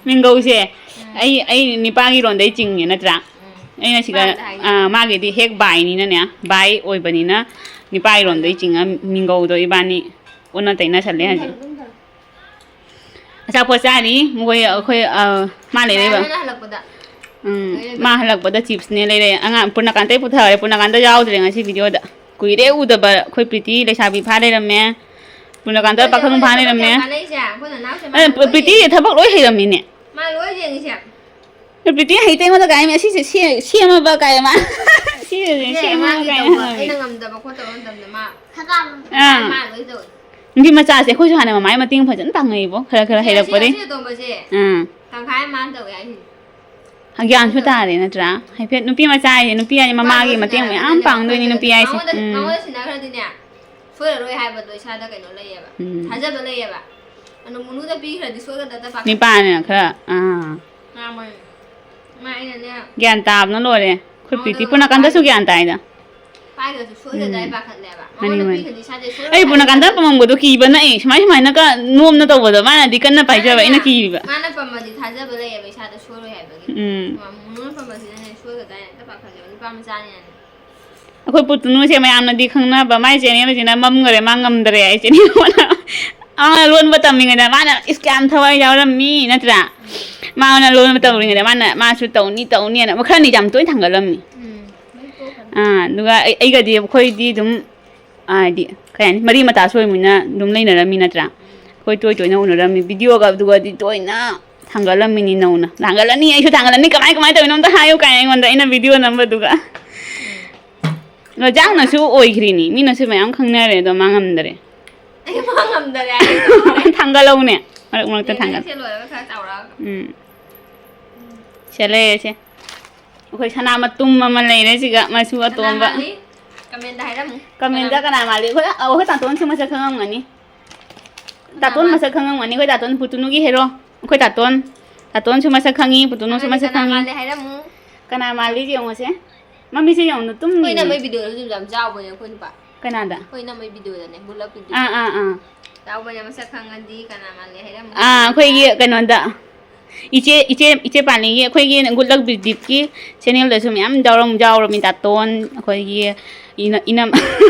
ꯃꯤꯡꯒꯧꯁꯦ ꯎꯝ꯫ ꯑꯩ, ꯑꯩ ꯅꯤꯄꯥꯒꯤ ꯔꯣꯟꯗꯩ ꯆꯤꯡꯉꯦ ꯅꯠꯇ꯭ꯔꯥ? ꯎꯝ꯫ ꯑꯩꯅ ꯁꯤꯗ, ꯅꯤꯄꯥꯗ ꯍꯥꯏꯒꯦ꯫ ꯑꯥ, ꯃꯥꯒꯤꯗꯤ ꯍꯦꯛ ꯕꯥꯏꯅꯤꯅꯅꯦ, ꯕꯥꯏ ꯑꯣꯏꯕꯅꯤꯅ ꯅꯤꯄꯥꯒꯤ ꯔꯣꯟꯗꯩ ꯆꯤꯡꯉ ꯃꯤꯡꯒꯧꯗꯣ ꯏꯕꯥꯅꯤ ꯑꯣꯟꯅ ꯇꯩꯅ ꯁꯜꯂꯦ ꯍꯧꯖꯤꯛ꯫ ꯑꯗꯨꯝ ꯊꯝꯃꯨ꯫ ꯑꯆꯥꯄꯣꯠ ꯆꯥꯔꯤ ꯃꯈꯣꯏ, ꯑꯩꯈꯣꯏ, ꯑꯥ, ꯃꯥ ꯂꯩꯔꯛꯏꯕ꯫ ꯗꯥꯏꯃꯟꯅ ꯍꯜꯂꯛꯄꯗ ꯎꯝ, ꯂꯩꯔꯛꯏꯕ꯫ ꯃꯥ ꯍꯜꯂꯛꯄꯗ chipsꯅꯦ ꯂꯩꯔꯛꯑꯦ꯫ ꯑꯉꯥꯡ ꯄꯨꯔꯅꯀꯥꯟꯇ ꯄꯨꯊꯔꯦ, ꯄꯨꯔꯅꯀꯥꯟꯇ ꯌꯥꯎꯗ꯭ꯔꯦ ꯉꯁꯤ videoꯗ꯫ ꯀꯨꯏꯔꯦ ꯎꯗꯕ ꯑꯩꯈꯣꯏ ꯄ꯭ꯔꯤꯇꯤ ꯂꯩꯁꯥꯕꯤ ꯐꯥ ꯂꯩꯔꯝꯃꯦ꯫ ꯄꯨꯔꯅꯀꯥꯟꯇ ꯑꯩꯈꯣꯏꯁꯦ, ꯄꯥꯈꯪ ꯐꯥ ꯑꯩꯈꯣꯏꯁꯦ ꯊꯕꯛ ꯂꯩꯔꯝꯃꯦ꯫ ꯌꯥꯝ ꯀꯥꯟꯅꯩꯁꯦ꯫ ꯑꯩꯈꯣꯏ ꯅꯅꯥꯎꯁꯦ ꯃꯥ ꯑꯦ, ꯂꯣꯏ ꯄ꯭ꯔꯤꯇꯤ ꯌꯦꯡꯉꯦ꯫ ꯊꯕꯛ ꯂꯣꯏ ꯍꯩꯔꯝꯃꯤꯅꯦ꯫ ꯃꯥ ꯂꯣꯏ ꯌꯦꯡꯉꯤꯁꯦ꯫ ꯑꯦ, ꯄ꯭ꯔꯤꯇꯤ ꯍꯩꯇꯦ ꯑꯩꯉꯣꯟꯗ ꯀꯥꯏ, ꯑꯁꯤꯁꯦ ꯁꯦ-, ꯁꯦꯝꯃꯕ ꯀꯥꯏ ꯃꯥ꯫ ꯁꯤꯁꯦ ꯏꯆꯦ, ꯁꯦꯝꯃꯕ ꯃꯥꯒꯤ ꯀꯥꯏ ꯇꯧꯕ, ꯍꯪꯉꯝꯃꯤ꯫ ꯑꯩꯅ ꯉꯝꯗꯕ ꯈꯣꯠꯇꯕ ꯃꯇꯝꯗ ꯃꯥ, ꯑꯥ꯫ ꯃꯥ ꯂꯣꯏ ꯇꯧꯋꯦ꯫ ꯅꯨꯄꯤ ꯃꯆꯥꯁꯦ ꯑꯩꯈꯣꯏꯁꯨ ꯍꯥꯟꯅ ꯃꯃꯥꯏ ꯃꯇꯦꯡ ꯐꯖꯅ ꯄꯥꯡꯉꯛꯏꯕꯣ, ꯈꯔ ꯈꯔ ꯁꯤ, ꯁꯤ, ꯍꯩꯔꯛꯄꯗꯩ꯫ ꯁꯤ ꯑꯇꯣꯝꯕꯁꯦ꯫ ꯑꯥ꯫ ꯇꯪꯈꯥꯏ ꯑꯃ ꯃꯥꯅ ꯇꯧꯋꯦ ꯍꯥꯏꯁꯤꯅꯦ꯫ ꯒ꯭ꯌꯥꯟꯁꯨ ꯇꯥꯔꯦ ꯅꯠꯇ꯭ꯔꯥ? ꯍꯥꯏꯐꯦꯠ ꯅꯨꯄꯤ ꯃꯆꯥ ꯍꯥꯏꯁꯦ ꯅꯨꯄꯤ ꯍꯥꯏꯁꯦ ꯃꯃꯥꯒꯤ ꯃꯇꯦꯡ ꯃꯌꯥꯝ ꯄꯥꯡꯗꯣꯏꯅꯤ ꯅꯨꯄꯤ ꯍꯥꯏꯁꯦ꯫ ꯃꯉꯣꯟꯗ, ꯎꯝ꯫ ꯃꯉꯣꯟꯗ ꯁꯤꯟꯅꯈ꯭ꯔꯗꯤꯅꯦ, ꯁꯣꯏꯔꯔꯣꯏ ꯍꯥꯏꯕꯗꯣ ꯏꯁꯥꯗ ꯀꯩꯅꯣ ꯂꯩꯌꯦꯕ꯫ ꯎꯝ꯫ ꯊꯥꯖꯕ ꯂꯩꯌꯦꯕ꯫ ꯑꯗꯣ ꯃꯨꯅꯨꯗ ꯄꯤꯈ꯭ꯔꯗꯤ ꯁꯣꯏꯒꯗ꯭ꯔꯗ ꯄꯥꯈꯠ- ꯅꯤꯄꯥꯅꯤꯅ ꯈꯔ, ꯑꯥ꯫ ꯃꯥ ꯃꯣꯏ-, ꯃꯥ ꯑꯩꯅꯅꯦ꯫ ꯒ꯭ꯌꯥꯟ ꯇꯥꯕꯅ ꯂꯣꯏꯔꯦ꯫ ꯑꯩꯈꯣꯏ ꯃꯉꯣꯟꯗ ꯄ꯭ꯔꯤꯇꯤ ꯄꯨꯔꯅꯀꯥꯟꯗꯁꯨ ꯄꯥꯏꯈ꯭ꯔꯗꯤ-, ꯒ꯭ꯌꯥꯟ ꯇꯥꯏꯗ꯫ ꯄꯥꯏꯈ꯭ꯔꯁꯨ ꯁꯣꯏꯒꯗ꯭ꯔꯥ ꯍꯥꯏ ꯎꯝ꯫ ꯄꯥꯈꯠꯂꯦꯕ꯫ ꯃꯥꯅꯤ, ꯃꯉꯣꯟꯗ ꯃꯥꯅꯤ꯫ ꯄꯤꯈ꯭ꯔꯗꯤ ꯏꯁꯥꯁꯦ ꯁꯣꯏꯔꯣꯏ ꯑꯩ ꯄꯨꯔꯅꯀꯥꯟꯗ ꯍꯥꯏꯕ ꯄꯥꯝꯃꯝꯕꯗꯣ ꯀꯤꯕꯅ ꯑꯩ ꯁꯨꯃꯥꯏ ꯁꯨꯃꯥꯏꯅꯒ ꯅꯣꯝꯅ ꯇꯧꯕꯗꯣ ꯃꯥꯅꯗꯤ ꯀꯟꯅ ꯄꯥꯏꯖꯕ, ꯑꯩꯅ ꯃꯥꯅ-, ꯀꯤꯔꯤꯕ꯫ ꯃꯥꯅ ꯄꯝꯃꯗꯤ ꯊꯥꯖꯕ ꯂꯩꯌꯦꯕ ꯏꯁꯥꯗ ꯁꯣꯏꯔꯣꯏ ꯍꯥꯏꯕꯒꯤ꯫ ꯎꯝ꯫ ꯃꯉꯣꯟꯗ ꯄꯝꯕꯁꯤꯗꯅꯦ ꯁꯣꯏꯒꯗ꯭ꯔꯥ ꯍꯥꯏꯅ ꯍꯦꯛꯇ ꯄꯥꯈꯠꯂꯦꯕ ꯅꯨꯄꯥ ꯃꯆꯥꯅꯤꯅꯅꯦ꯫ ꯑꯩꯈꯣꯏ ꯄꯨꯇꯨꯅꯨꯁꯦ ꯃꯌꯥꯝꯅꯗꯤ ꯈꯪꯅꯕ, ꯃꯥꯏ ꯆꯦꯅꯦꯜꯁꯤꯅ ꯃꯝꯈꯔꯦ, ꯃꯥ ꯉꯝꯗꯔꯦ ꯍꯥꯏ ꯆꯦꯅꯦꯜ ꯑꯃꯅ꯫ ꯃꯥꯅ ꯂꯣꯟꯕ ꯇꯝꯃꯤꯉꯩꯗ ꯃꯥꯅ ꯏꯁ ꯀꯌꯥꯝ ꯊꯋꯥꯏ ꯌꯥꯎꯔꯝꯃꯤ ꯅꯠꯇ꯭ꯔꯥ? ꯃꯥꯅ ꯂꯣꯟꯕ ꯇꯝꯃꯤꯉꯩꯗ ꯃꯥꯅ ꯃꯥꯁꯨ ꯇꯧꯅꯤ ꯇꯧꯅꯤꯅ ꯈꯔꯅꯤ ꯌꯥꯝ ꯇꯣꯏꯅ ꯊꯥꯡꯒꯠꯂꯝꯃꯤ꯫ ꯎꯝ꯫ ꯑꯥ, ꯑꯗꯨꯒ ꯑꯩ-, ꯑꯩꯒꯗꯤ ꯑꯩꯈꯣꯏꯗꯤ ꯑꯗꯨꯝ, ꯍꯥꯏꯗꯤ ꯀꯩ ꯍꯥꯏꯅꯤ, ꯃꯔꯤ ꯃꯇꯥ ꯁꯣꯏꯕꯅꯤꯅ ꯑꯗꯨꯝ ꯂꯩꯅꯔꯝꯃꯤ ꯅꯠꯇ꯭ꯔꯥ? ꯑꯩꯈꯣꯏ ꯇꯣꯏ ꯇꯣꯏꯅ ꯎꯅꯔꯝꯃꯤ, ꯚꯤꯗꯤꯑꯣꯒ ꯑꯗꯨꯒꯗꯤ ꯇꯣꯏꯅ ꯊꯥꯡꯒꯠꯂꯝꯃꯤꯅꯤ ꯅꯧꯅ꯫ ꯊꯥꯡꯒꯠꯂꯅꯤ, ꯑꯩꯁꯨ ꯊꯥꯡꯒꯠꯂꯅꯤ, ꯀꯃꯥꯏ ꯀꯃꯥꯏꯅ ꯇꯧꯔꯤꯅꯣ ꯑꯝꯇ ꯍꯥꯏꯌꯨ ꯀꯥꯏꯅ ꯑꯩꯉꯣꯟꯗ ꯑꯩꯅ ꯚꯤꯗꯤꯑꯣ ꯅꯝꯕꯗꯨꯒ꯫ ꯔꯣꯖꯥꯡꯅꯁꯨ ꯑꯣꯏꯈ꯭ꯔꯤꯅꯤ, ꯃꯤꯅꯁꯨ ꯃꯌꯥꯝ ꯈꯪꯅꯔꯦ, ꯑꯗꯣ ꯃꯥ ꯉꯝꯗꯔꯦ꯫ ꯑꯩ ꯃꯥ ꯉꯝꯗꯔꯦ ꯍꯥꯏꯒꯦ ꯇꯧꯔꯦ꯫ ꯊꯥꯡꯒꯠꯂꯧꯅꯦ, ꯃꯔꯛ ꯃꯔꯛꯇ ꯊꯥꯡꯒꯠ꯫ ꯁꯦ ꯂꯣꯏꯔꯒ ꯈꯔ ꯆꯥꯎꯔꯛꯑꯒ꯫ ꯎꯝ꯫ ꯁꯦ ꯂꯩꯔꯦꯁꯦ꯫ ꯑꯩꯈꯣꯏ ꯁꯅꯥ ꯃꯇꯨꯝ ꯑꯃ ꯂꯩꯔꯦ ꯁꯤꯒ, ꯃꯆꯨ ꯀꯅꯥ ꯑꯇꯣꯡꯕ꯫ ꯃꯥꯜꯂꯤ? ꯀꯃꯦꯟꯗ ꯍꯥꯏꯔꯝꯃꯨ꯫ ꯀꯃꯦꯟꯗ ꯀꯅꯥ ꯀꯅꯥ ꯃꯥꯜꯂꯤ? ꯑꯩꯈꯣꯏ, ꯑꯩꯈꯣꯏ ꯇꯥꯇꯣꯟꯁꯨ ꯃꯁꯛ ꯈꯪꯉꯝꯒꯅꯤ꯫ ꯀꯅꯥ ꯇꯥꯇꯣꯟ ꯃꯥꯜꯂꯤ? ꯃꯁꯛ ꯈꯪꯉꯝꯒꯅꯤ, ꯑꯩꯈꯣꯏ ꯇꯥꯇꯣꯟ ꯄꯨꯇꯨꯅꯨꯒꯤ ꯍꯦꯔꯣ꯫ ꯑꯩꯈꯣꯏ ꯇꯥꯇꯣꯟ, ꯇꯥꯇꯣꯟꯁꯨ ꯃꯁꯛ ꯈꯪꯉꯤ, ꯄꯨꯇꯨꯅꯨꯁꯨ ꯃꯥꯜꯂꯤ, ꯃꯁꯛ ꯀꯅꯥ ꯈꯪꯉꯤ꯫ ꯃꯥꯜꯂꯤ ꯍꯥꯏꯔꯝꯃꯨ꯫ ꯀꯅꯥ ꯃꯥꯜꯂꯤ ꯌꯦꯡꯉꯨꯁꯦ꯫ ꯃꯃꯤꯠꯁꯦ ꯌꯦꯡꯉꯨ, ꯇꯨꯝꯃꯤ꯫ ꯑꯩꯈꯣꯏ ꯏꯅꯝꯃꯩ ꯚꯤꯗꯤꯑꯣꯗꯁꯨ ꯌꯥꯝ ꯌꯥꯎꯕꯅꯦ ꯑꯩꯈꯣꯏ ꯅꯨꯄꯥ꯫ ꯀꯅꯥꯗ? ꯑꯩꯈꯣꯏ ꯏꯅꯝꯃꯩ ꯚꯤꯗꯤꯑꯣꯗꯅꯦ, ꯒꯨꯂꯞ ꯚꯤꯗꯤꯑꯣ꯫ ꯑꯥ, ꯑꯥ, ꯑꯥ꯫ ꯌꯥꯎꯕꯅꯦ, ꯃꯁꯛ ꯈꯪꯉꯗꯤ ꯀꯅꯥ ꯃꯥꯜꯂꯤ ꯍꯥꯏꯔꯝꯃꯨ꯫ ꯑꯥ, ꯑꯩꯈꯣꯏꯒꯤ ꯀꯩꯅꯣꯗ, ꯏꯆꯦ, ꯏꯆꯦ, ꯏꯆꯦ ꯄꯥꯜꯂꯤꯒꯤ ꯑꯩꯈꯣꯏꯒꯤ ꯒꯨꯗ ꯂꯛ ꯕꯤꯗꯤꯞꯀꯤ ꯆꯦꯅꯦꯜꯗꯁꯨ ꯃꯌꯥꯝ ꯌꯥꯎꯔꯝ-, ꯌꯥꯎꯔꯝꯃꯤ꯫ ꯇꯥꯇꯣꯟ, ꯑꯩꯈꯣꯏꯒꯤ ꯏꯅ-, ꯏꯅꯝ-,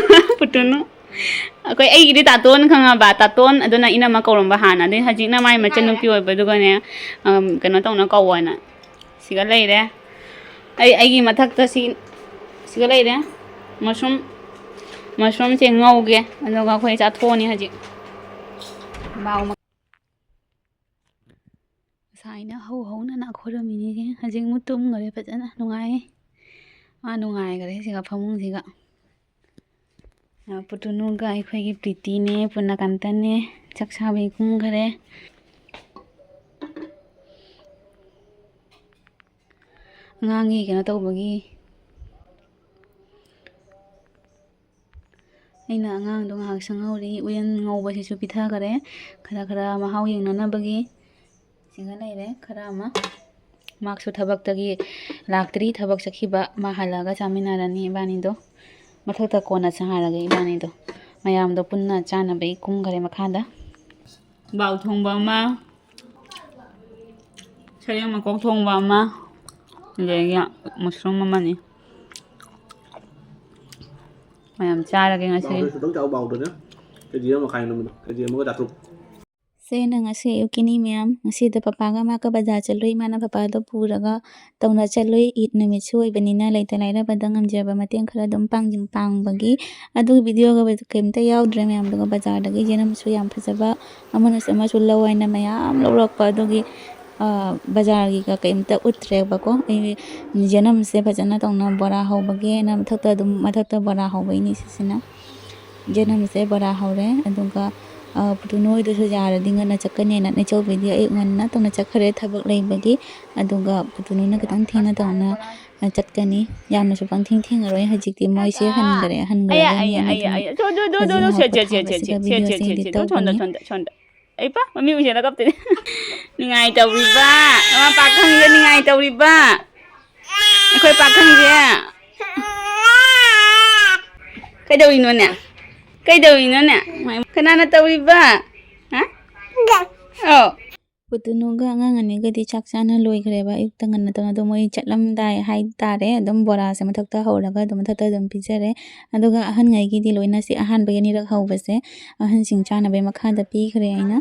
ꯄꯨꯇꯨꯅꯨ꯫ ꯑꯩꯈꯣꯏ, ꯑꯩꯒꯤꯗꯤ ꯇꯥꯇꯣꯟ ꯈꯪꯉꯕ, ꯇꯥꯇꯣꯟ ꯑꯗꯨꯅ ꯏꯅꯝꯃ ꯀꯧꯔꯝꯕ ꯍꯥꯟꯅ, ꯑꯗꯩ ꯍꯧꯖꯤꯛꯅ ꯃꯥꯏ ꯃꯆꯟꯅꯨꯄꯤ ꯑꯣꯏꯕꯗꯨꯒꯅꯦ, ꯑꯝ, ꯀꯩꯅꯣ ꯇꯧꯅ ꯀꯧꯋꯣꯅ꯫ ꯁꯤꯒ ꯂꯩꯔꯦ꯫ ꯑꯩ, ꯑꯩꯒꯤ ꯃꯊꯛꯇ ꯁꯤ, ꯁꯤꯒ ꯂꯩꯔꯦ꯫ ꯃꯁꯔꯨꯝ, ꯃꯁꯔꯨꯝꯁꯦ ꯉꯧꯒꯦ, ꯑꯗꯨꯒ ꯑꯩꯈꯣꯏ ꯆꯥꯊꯣꯛꯑꯅꯤ ꯍꯧꯖꯤꯛ꯫ ꯕꯥꯎ ꯃ-, ꯉꯁꯥꯏꯅ ꯍꯧ ꯍꯧꯅ ꯅꯥꯈꯣꯏꯔꯝꯃꯤꯅꯤꯁꯦ, ꯍꯧꯖꯤꯛ ꯑꯃꯨꯛ ꯇꯨꯝꯈꯔꯦ ꯐꯖꯅ, ꯅꯨꯡꯉꯥꯏꯌꯦ꯫ ꯃꯥ ꯅꯨꯡꯉꯥꯏꯈꯔꯦ ꯁꯤꯒ ꯐꯃꯨꯡꯁꯤꯒ꯫ ꯄꯨꯇꯨꯅꯨꯒ ꯑꯩꯈꯣꯏꯒꯤ ꯄ꯭ꯔꯤꯇꯤꯅꯦ, ꯄꯨꯔꯅꯀꯥꯟꯇꯅꯦ, ꯆꯥꯛ ꯆꯥꯕꯩ ꯀꯨꯝꯈꯔꯦ꯫ ꯑꯉꯥꯡꯒꯤ ꯀꯩꯅꯣ ꯇꯧꯕꯒꯤ ꯑꯩꯅ ꯑꯉꯥꯡꯗꯣ ꯉꯥꯏꯍꯥꯛ ꯁꯪꯍꯧꯔꯤ꯫ ꯎꯌꯦꯟ ꯉꯧꯕꯁꯤꯁꯨ ꯄꯤꯊꯈꯔꯦ꯫ ꯈꯔ ꯈꯔ ꯃꯍꯥꯎ ꯌꯦꯡꯅꯅꯕꯒꯤ ꯁꯤꯒ ꯂꯩꯔꯦ ꯈꯔ ꯑꯃ꯫ ꯃꯍꯥꯛꯁꯨ ꯊꯕꯛꯇꯒꯤ ꯂꯥꯛꯇ꯭ꯔꯤ꯫ ꯊꯕꯛ ꯆꯠꯈꯤꯕ꯫ ꯃꯥ ꯍꯜꯂꯛꯑꯒ ꯆꯥꯃꯤꯟꯅꯔꯅꯤ ꯏꯕꯥꯅꯤꯗꯣ꯫ ꯃꯊꯛꯇ ꯀꯣꯟꯅ ꯆꯥꯔꯒꯦ ꯏꯕꯥꯅꯤꯗꯣ꯫ ꯃꯌꯥꯝꯗꯣ ꯄꯨꯟꯅ ꯆꯥꯅꯕꯒꯤ ꯀꯨꯝꯈꯔꯦ ꯃꯈꯥꯗ꯫ ꯕꯥꯎ ꯊꯣꯡꯕ ꯑꯃ, ꯁꯔꯦꯡ ꯃꯀꯣꯛ ꯊꯣꯡꯕ ꯑꯃ, ꯑꯗꯒꯤ ꯃꯁꯔꯨꯝ ꯑꯃꯅꯤ꯫ ꯃꯌꯥꯝ ꯆꯥꯔꯒꯦ ꯉꯁꯤ꯫ ꯕꯥꯎꯗꯨꯅꯦ, ꯈꯤꯇꯪ ꯆꯥꯎ ꯕꯥꯎꯗꯨꯅꯦ꯫ ꯀꯦ ꯖꯤ ꯑꯃ ꯃꯈꯥꯏ ꯂꯨꯝꯕꯗꯣ, ꯀꯦ ꯖꯤ ꯑꯃꯒ ꯆꯥꯇ꯭ꯔꯨꯛ꯫ ꯁꯦ, ꯅꯪ ꯉꯁꯤ ꯑꯌꯨꯛꯀꯤꯅꯤ ꯃꯌꯥꯝ꯫ ꯉꯁꯤꯗꯣ ꯄꯄꯥꯒ ꯃꯥꯒ ꯕꯖꯥꯔ ꯆꯠꯂꯨꯏ꯫ ꯏꯃꯥꯅ ꯄꯄꯥꯗꯣ ꯄꯨꯔꯒ ꯇꯧꯅ ꯆꯠꯂꯨꯏ꯫ ꯏꯗ ꯅꯨꯃꯤꯠꯁꯨ ꯑꯣꯏꯕꯅꯤꯅ ꯂꯩꯇ ꯂꯥꯏꯔꯕꯗ ꯉꯝꯖꯕ ꯃꯇꯦꯡ ꯈꯔ ꯑꯗꯨꯝ ꯄꯥꯡꯖꯤꯟ-, ꯄꯥꯡꯕꯒꯤ꯫ ꯑꯗꯨꯒꯤ ꯚꯤꯗꯤꯑꯣꯒ ꯀꯩꯝꯇ ꯌꯥꯎꯗ꯭ꯔꯦ ꯃꯌꯥꯝꯗꯨꯒ꯫ ꯕꯖꯥꯔꯗꯒꯤ ꯌꯦꯅꯝꯁꯨ ꯌꯥꯝ ꯐꯖꯕ ꯑꯃꯅꯁꯨ ꯑꯃꯁꯨ ꯂꯧ ꯍꯥꯏꯅ ꯃꯌꯥꯝ ꯂꯧꯔꯛꯄ ꯑꯗꯨꯒꯤ, ꯑ, ꯕꯖꯥꯔꯒꯤꯒ ꯀꯩꯝꯇ ꯎꯠꯇ꯭ꯔꯦꯕꯀꯣ꯫ ꯑꯩ ꯌꯦꯅꯝꯁꯦ ꯐꯖꯅ ꯇꯧꯅ ꯕꯣꯔꯥ ꯍꯧꯕꯒꯤꯅ ꯃꯊꯛꯇ ꯑꯗꯨꯝ, ꯃꯊꯛꯇ ꯕꯣꯔꯥ ꯍꯧꯕꯩꯅꯤ ꯁꯤꯁꯤꯅ꯫ ꯌꯦꯅꯝꯁꯦ ꯕꯣꯔꯥ ꯍꯧꯔꯦ꯫ ꯑꯗꯨꯒ, ꯑ, ꯄꯨꯇꯨꯅꯨ ꯍꯣꯏꯗꯨꯁꯨ ꯌꯥꯔꯗꯤ ꯉꯟꯅ ꯆꯠꯀꯅꯦꯅ ꯅꯦꯆꯧꯕꯤꯗꯤ ꯑꯌꯨꯛ ꯉꯟꯅ ꯇꯧꯅ ꯆꯠꯈ꯭ꯔꯦ ꯊꯕꯛ ꯂꯩꯕꯒꯤ꯫ ꯑꯗꯨꯒ ꯄꯨꯇꯨꯅꯨꯅ ꯈꯤꯇꯪ ꯊꯦꯡꯅ ꯇꯧꯅ, ꯑ, ꯆꯠꯀꯅꯤ꯫ ꯌꯥꯝꯅꯁꯨ ꯄꯪꯊꯦꯡ ꯊꯦꯡꯉꯔꯣꯏ꯫ ꯍꯧꯖꯤꯛꯇꯤ ꯃꯣꯏꯁꯦ ꯍꯟꯈꯔꯦ, ꯍꯟꯈꯔꯦ꯫ ꯑꯗꯨꯅ ꯑꯗꯨꯝ ꯍꯧꯖꯤꯛ ꯉꯥꯏꯍꯥꯛ ꯄꯣꯊꯥꯕꯁꯤꯒ ꯚꯤꯗꯤꯑꯣꯁꯦ edit ꯇꯧꯒꯅꯤ꯫ ꯑꯩ ꯄꯥ, ꯃꯃꯤ ꯎꯏꯁꯤꯜꯂꯒ ꯀꯞꯇꯣꯏꯅꯦ꯫ ꯅꯤꯡꯉꯥꯏ ꯇꯧꯔꯤꯕ꯫ ꯃꯃꯥ ꯄꯥꯈꯪꯁꯦ ꯅꯤꯡꯉꯥꯏ ꯇꯧꯔꯤꯕ꯫ ꯑꯩꯈꯣꯏ ꯄꯥꯈꯪꯁꯦ꯫ ꯀꯩꯗꯧꯔꯤꯅꯣꯅꯦ? ꯀꯩꯗꯧꯔꯤꯅꯣꯅꯦ? ꯀꯅꯥꯅ ꯇꯧꯔꯤꯕ? ꯍꯥ? ꯑꯧ꯫ ꯄꯨꯇꯨꯅꯨꯒ ꯑꯉꯥꯡ ꯑꯅꯤꯒꯗꯤ ꯆꯥꯛ ꯆꯥꯅ ꯂꯣꯏꯈ꯭ꯔꯦꯕ꯫ ꯑꯌꯨꯛꯇ ꯉꯟꯅ ꯇꯧꯅ ꯑꯗꯣ ꯃꯣꯏ ꯆꯠꯂꯝꯗꯥꯏ ꯍꯥꯏ ꯇꯥꯔꯦ꯫ ꯑꯗꯨꯝ ꯕꯣꯔꯥꯁꯦ ꯃꯊꯛꯇ ꯍꯧꯔꯒ ꯑꯗꯨꯝ ꯃꯊꯛꯇ ꯑꯗꯨꯝ ꯄꯤꯖꯔꯦ꯫ ꯑꯗꯨꯒ ꯑꯍꯟꯉꯩꯒꯤꯗꯤ ꯂꯣꯏꯅ ꯁꯤ ꯑꯍꯥꯟꯕꯒꯤ ꯑꯅꯤꯔꯛ ꯍꯧꯕꯁꯦ ꯑꯍꯟꯁꯤꯡ ꯆꯥꯅꯕꯒꯤ ꯃꯈꯥꯗ ꯄꯤꯈ꯭ꯔꯦ ꯑꯩꯅ꯫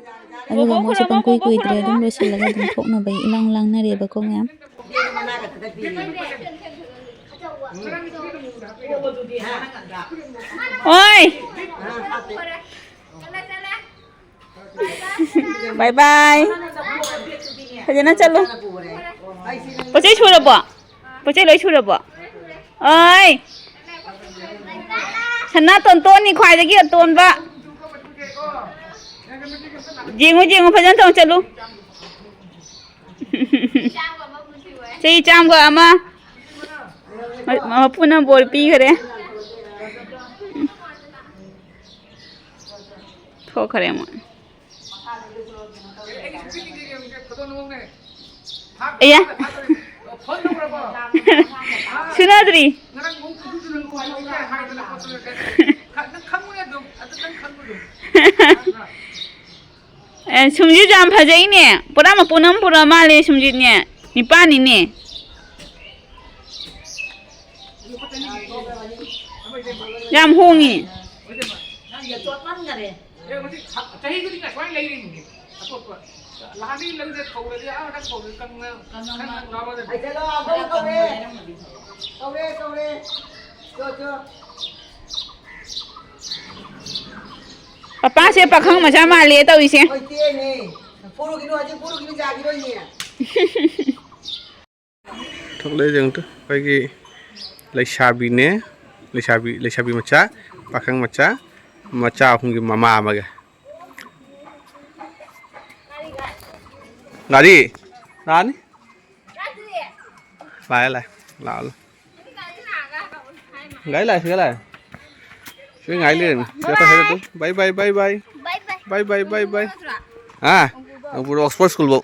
ꯑꯗꯨꯒ ꯃꯣꯏꯁꯨ ꯄꯪꯀꯨꯏ ꯀꯨꯏꯗ꯭ꯔꯦ, ꯑꯗꯨꯝ ꯂꯣꯏꯁꯤꯜꯂꯒ ꯑꯗꯨꯝ ꯊꯣꯛꯅꯕꯒꯤ ꯏꯂꯥꯡ ꯂꯥꯡꯅꯔꯦꯕꯀꯣ ꯃꯌꯥꯝ꯫ ꯑꯣꯏ! Bye bye. ꯐꯖꯅ ꯆꯠꯂꯨ꯫ ꯄꯣꯠ ꯆꯩ ꯁꯨꯔꯕꯣ? ꯄꯣꯠ ꯆꯩ ꯂꯣꯏ ꯁꯨꯔꯕꯣ? ꯑꯣꯏ! ꯁꯅꯥꯇꯣꯟ ꯇꯣꯟꯅꯤ ꯈ꯭ꯋꯥꯏꯗꯒꯤ ꯑꯇꯣꯟꯕ꯫ ꯌꯦꯡꯉꯨ, ꯌꯦꯡꯉꯨ, ꯐꯖꯅ ꯇꯧ ꯆꯠꯂꯨ꯫ ꯆꯍꯤ ꯆꯥꯝꯒ ꯑꯃ꯫ ꯃ-, ꯃꯄꯨꯅ ꯕꯣꯔ ꯄꯤꯈꯔꯦ꯫ ꯊꯣꯛꯈ꯭ꯔꯦ ꯃꯣꯏ꯫ ꯑꯌꯥ꯫ ꯁꯨꯅꯗ꯭ꯔꯤ꯫ ꯑꯦ, ꯁꯨꯝꯖꯤꯠ ꯌꯥꯝ ꯐꯖꯩꯅꯦ꯫ ꯄꯨꯔꯥ ꯃꯄꯨꯟ ꯑꯃ ꯄꯨꯔꯛ ꯃꯥꯜꯂꯦ ꯁꯨꯝꯖꯤꯠꯅꯦ꯫ ꯅꯤꯄꯥꯅꯤꯅꯦ꯫ ꯌꯥꯝ ꯍꯣꯡꯉꯤ꯫ ꯆꯍꯤ ꯈꯨꯗꯤꯡꯒꯤ ꯑꯁꯨꯃꯥꯏꯅ ꯂꯩꯔꯤꯅꯤ꯫ ꯑꯇꯣꯞꯄ ꯂꯥꯛꯑꯅꯤ ꯂꯩꯗ ꯐꯧꯔꯗꯤ ꯑꯥ ꯅꯪ ꯐꯧꯔꯗꯤ ꯀꯪꯅ ꯀꯪꯅ ꯂꯥꯎꯔꯗꯤ꯫ ꯑꯩ ꯆꯠꯂꯣ, ꯑꯕꯣꯛ ꯀꯧꯔꯦ꯫ ꯀꯧꯔꯦ, ꯀꯧꯔꯦ꯫ ꯆꯣ, ꯆꯣ꯫ ꯄꯄꯥꯁꯦ ꯄꯥꯈꯪ ꯃꯆꯥ ꯃꯥꯜꯂꯦ ꯇꯧꯔꯤꯁꯦ꯫ ꯍꯣꯏ, ꯇꯦꯅꯦ꯫ ꯐꯨꯔꯨꯒꯤꯅꯨ, ꯍꯧꯖꯤꯛ ꯐꯨꯔꯨꯒꯤꯅꯨ, ꯌꯥꯈꯤꯔꯣꯏꯅꯦ꯫ ꯊꯣꯛꯂꯛꯑꯦ ꯌꯦꯡꯉꯨ ꯇꯨ, ꯑꯩꯈꯣꯏꯒꯤ ꯂꯩꯁꯥꯕꯤꯅꯦ, ꯂꯩꯁꯥꯕꯤ, ꯂꯩꯁꯥꯕꯤ ꯃꯆꯥ, ꯄꯥꯈꯪ ꯃꯆꯥ, ꯃꯆꯥ ꯑꯍꯨꯝꯒꯤ ꯃꯃꯥ ꯑꯃꯒ꯫ ꯒꯥꯔꯤ ꯂꯥꯛꯑꯅꯤ꯫ ꯂꯥꯛꯑꯦ, ꯂꯥꯛꯑꯦ, ꯂꯥꯛꯑꯣ, ꯂꯥꯛꯑꯣ꯫ ꯒꯥꯔꯤ ꯂꯥꯛꯑꯦ, ꯁꯤꯗ ꯂꯥꯛꯑꯦ꯫ ꯁꯤꯗ ꯉꯥꯏ ꯂꯩꯔꯝꯃꯤ꯫ ꯁꯤꯗ ꯑꯩꯈꯣꯏ ꯍꯦꯔꯣꯗꯨ꯫ Bye, bye, bye, bye꯫ Bye, bye, bye, bye꯫ ꯍꯥ? ꯅꯣꯡꯄꯣꯛ Oxford School ꯐꯧ꯫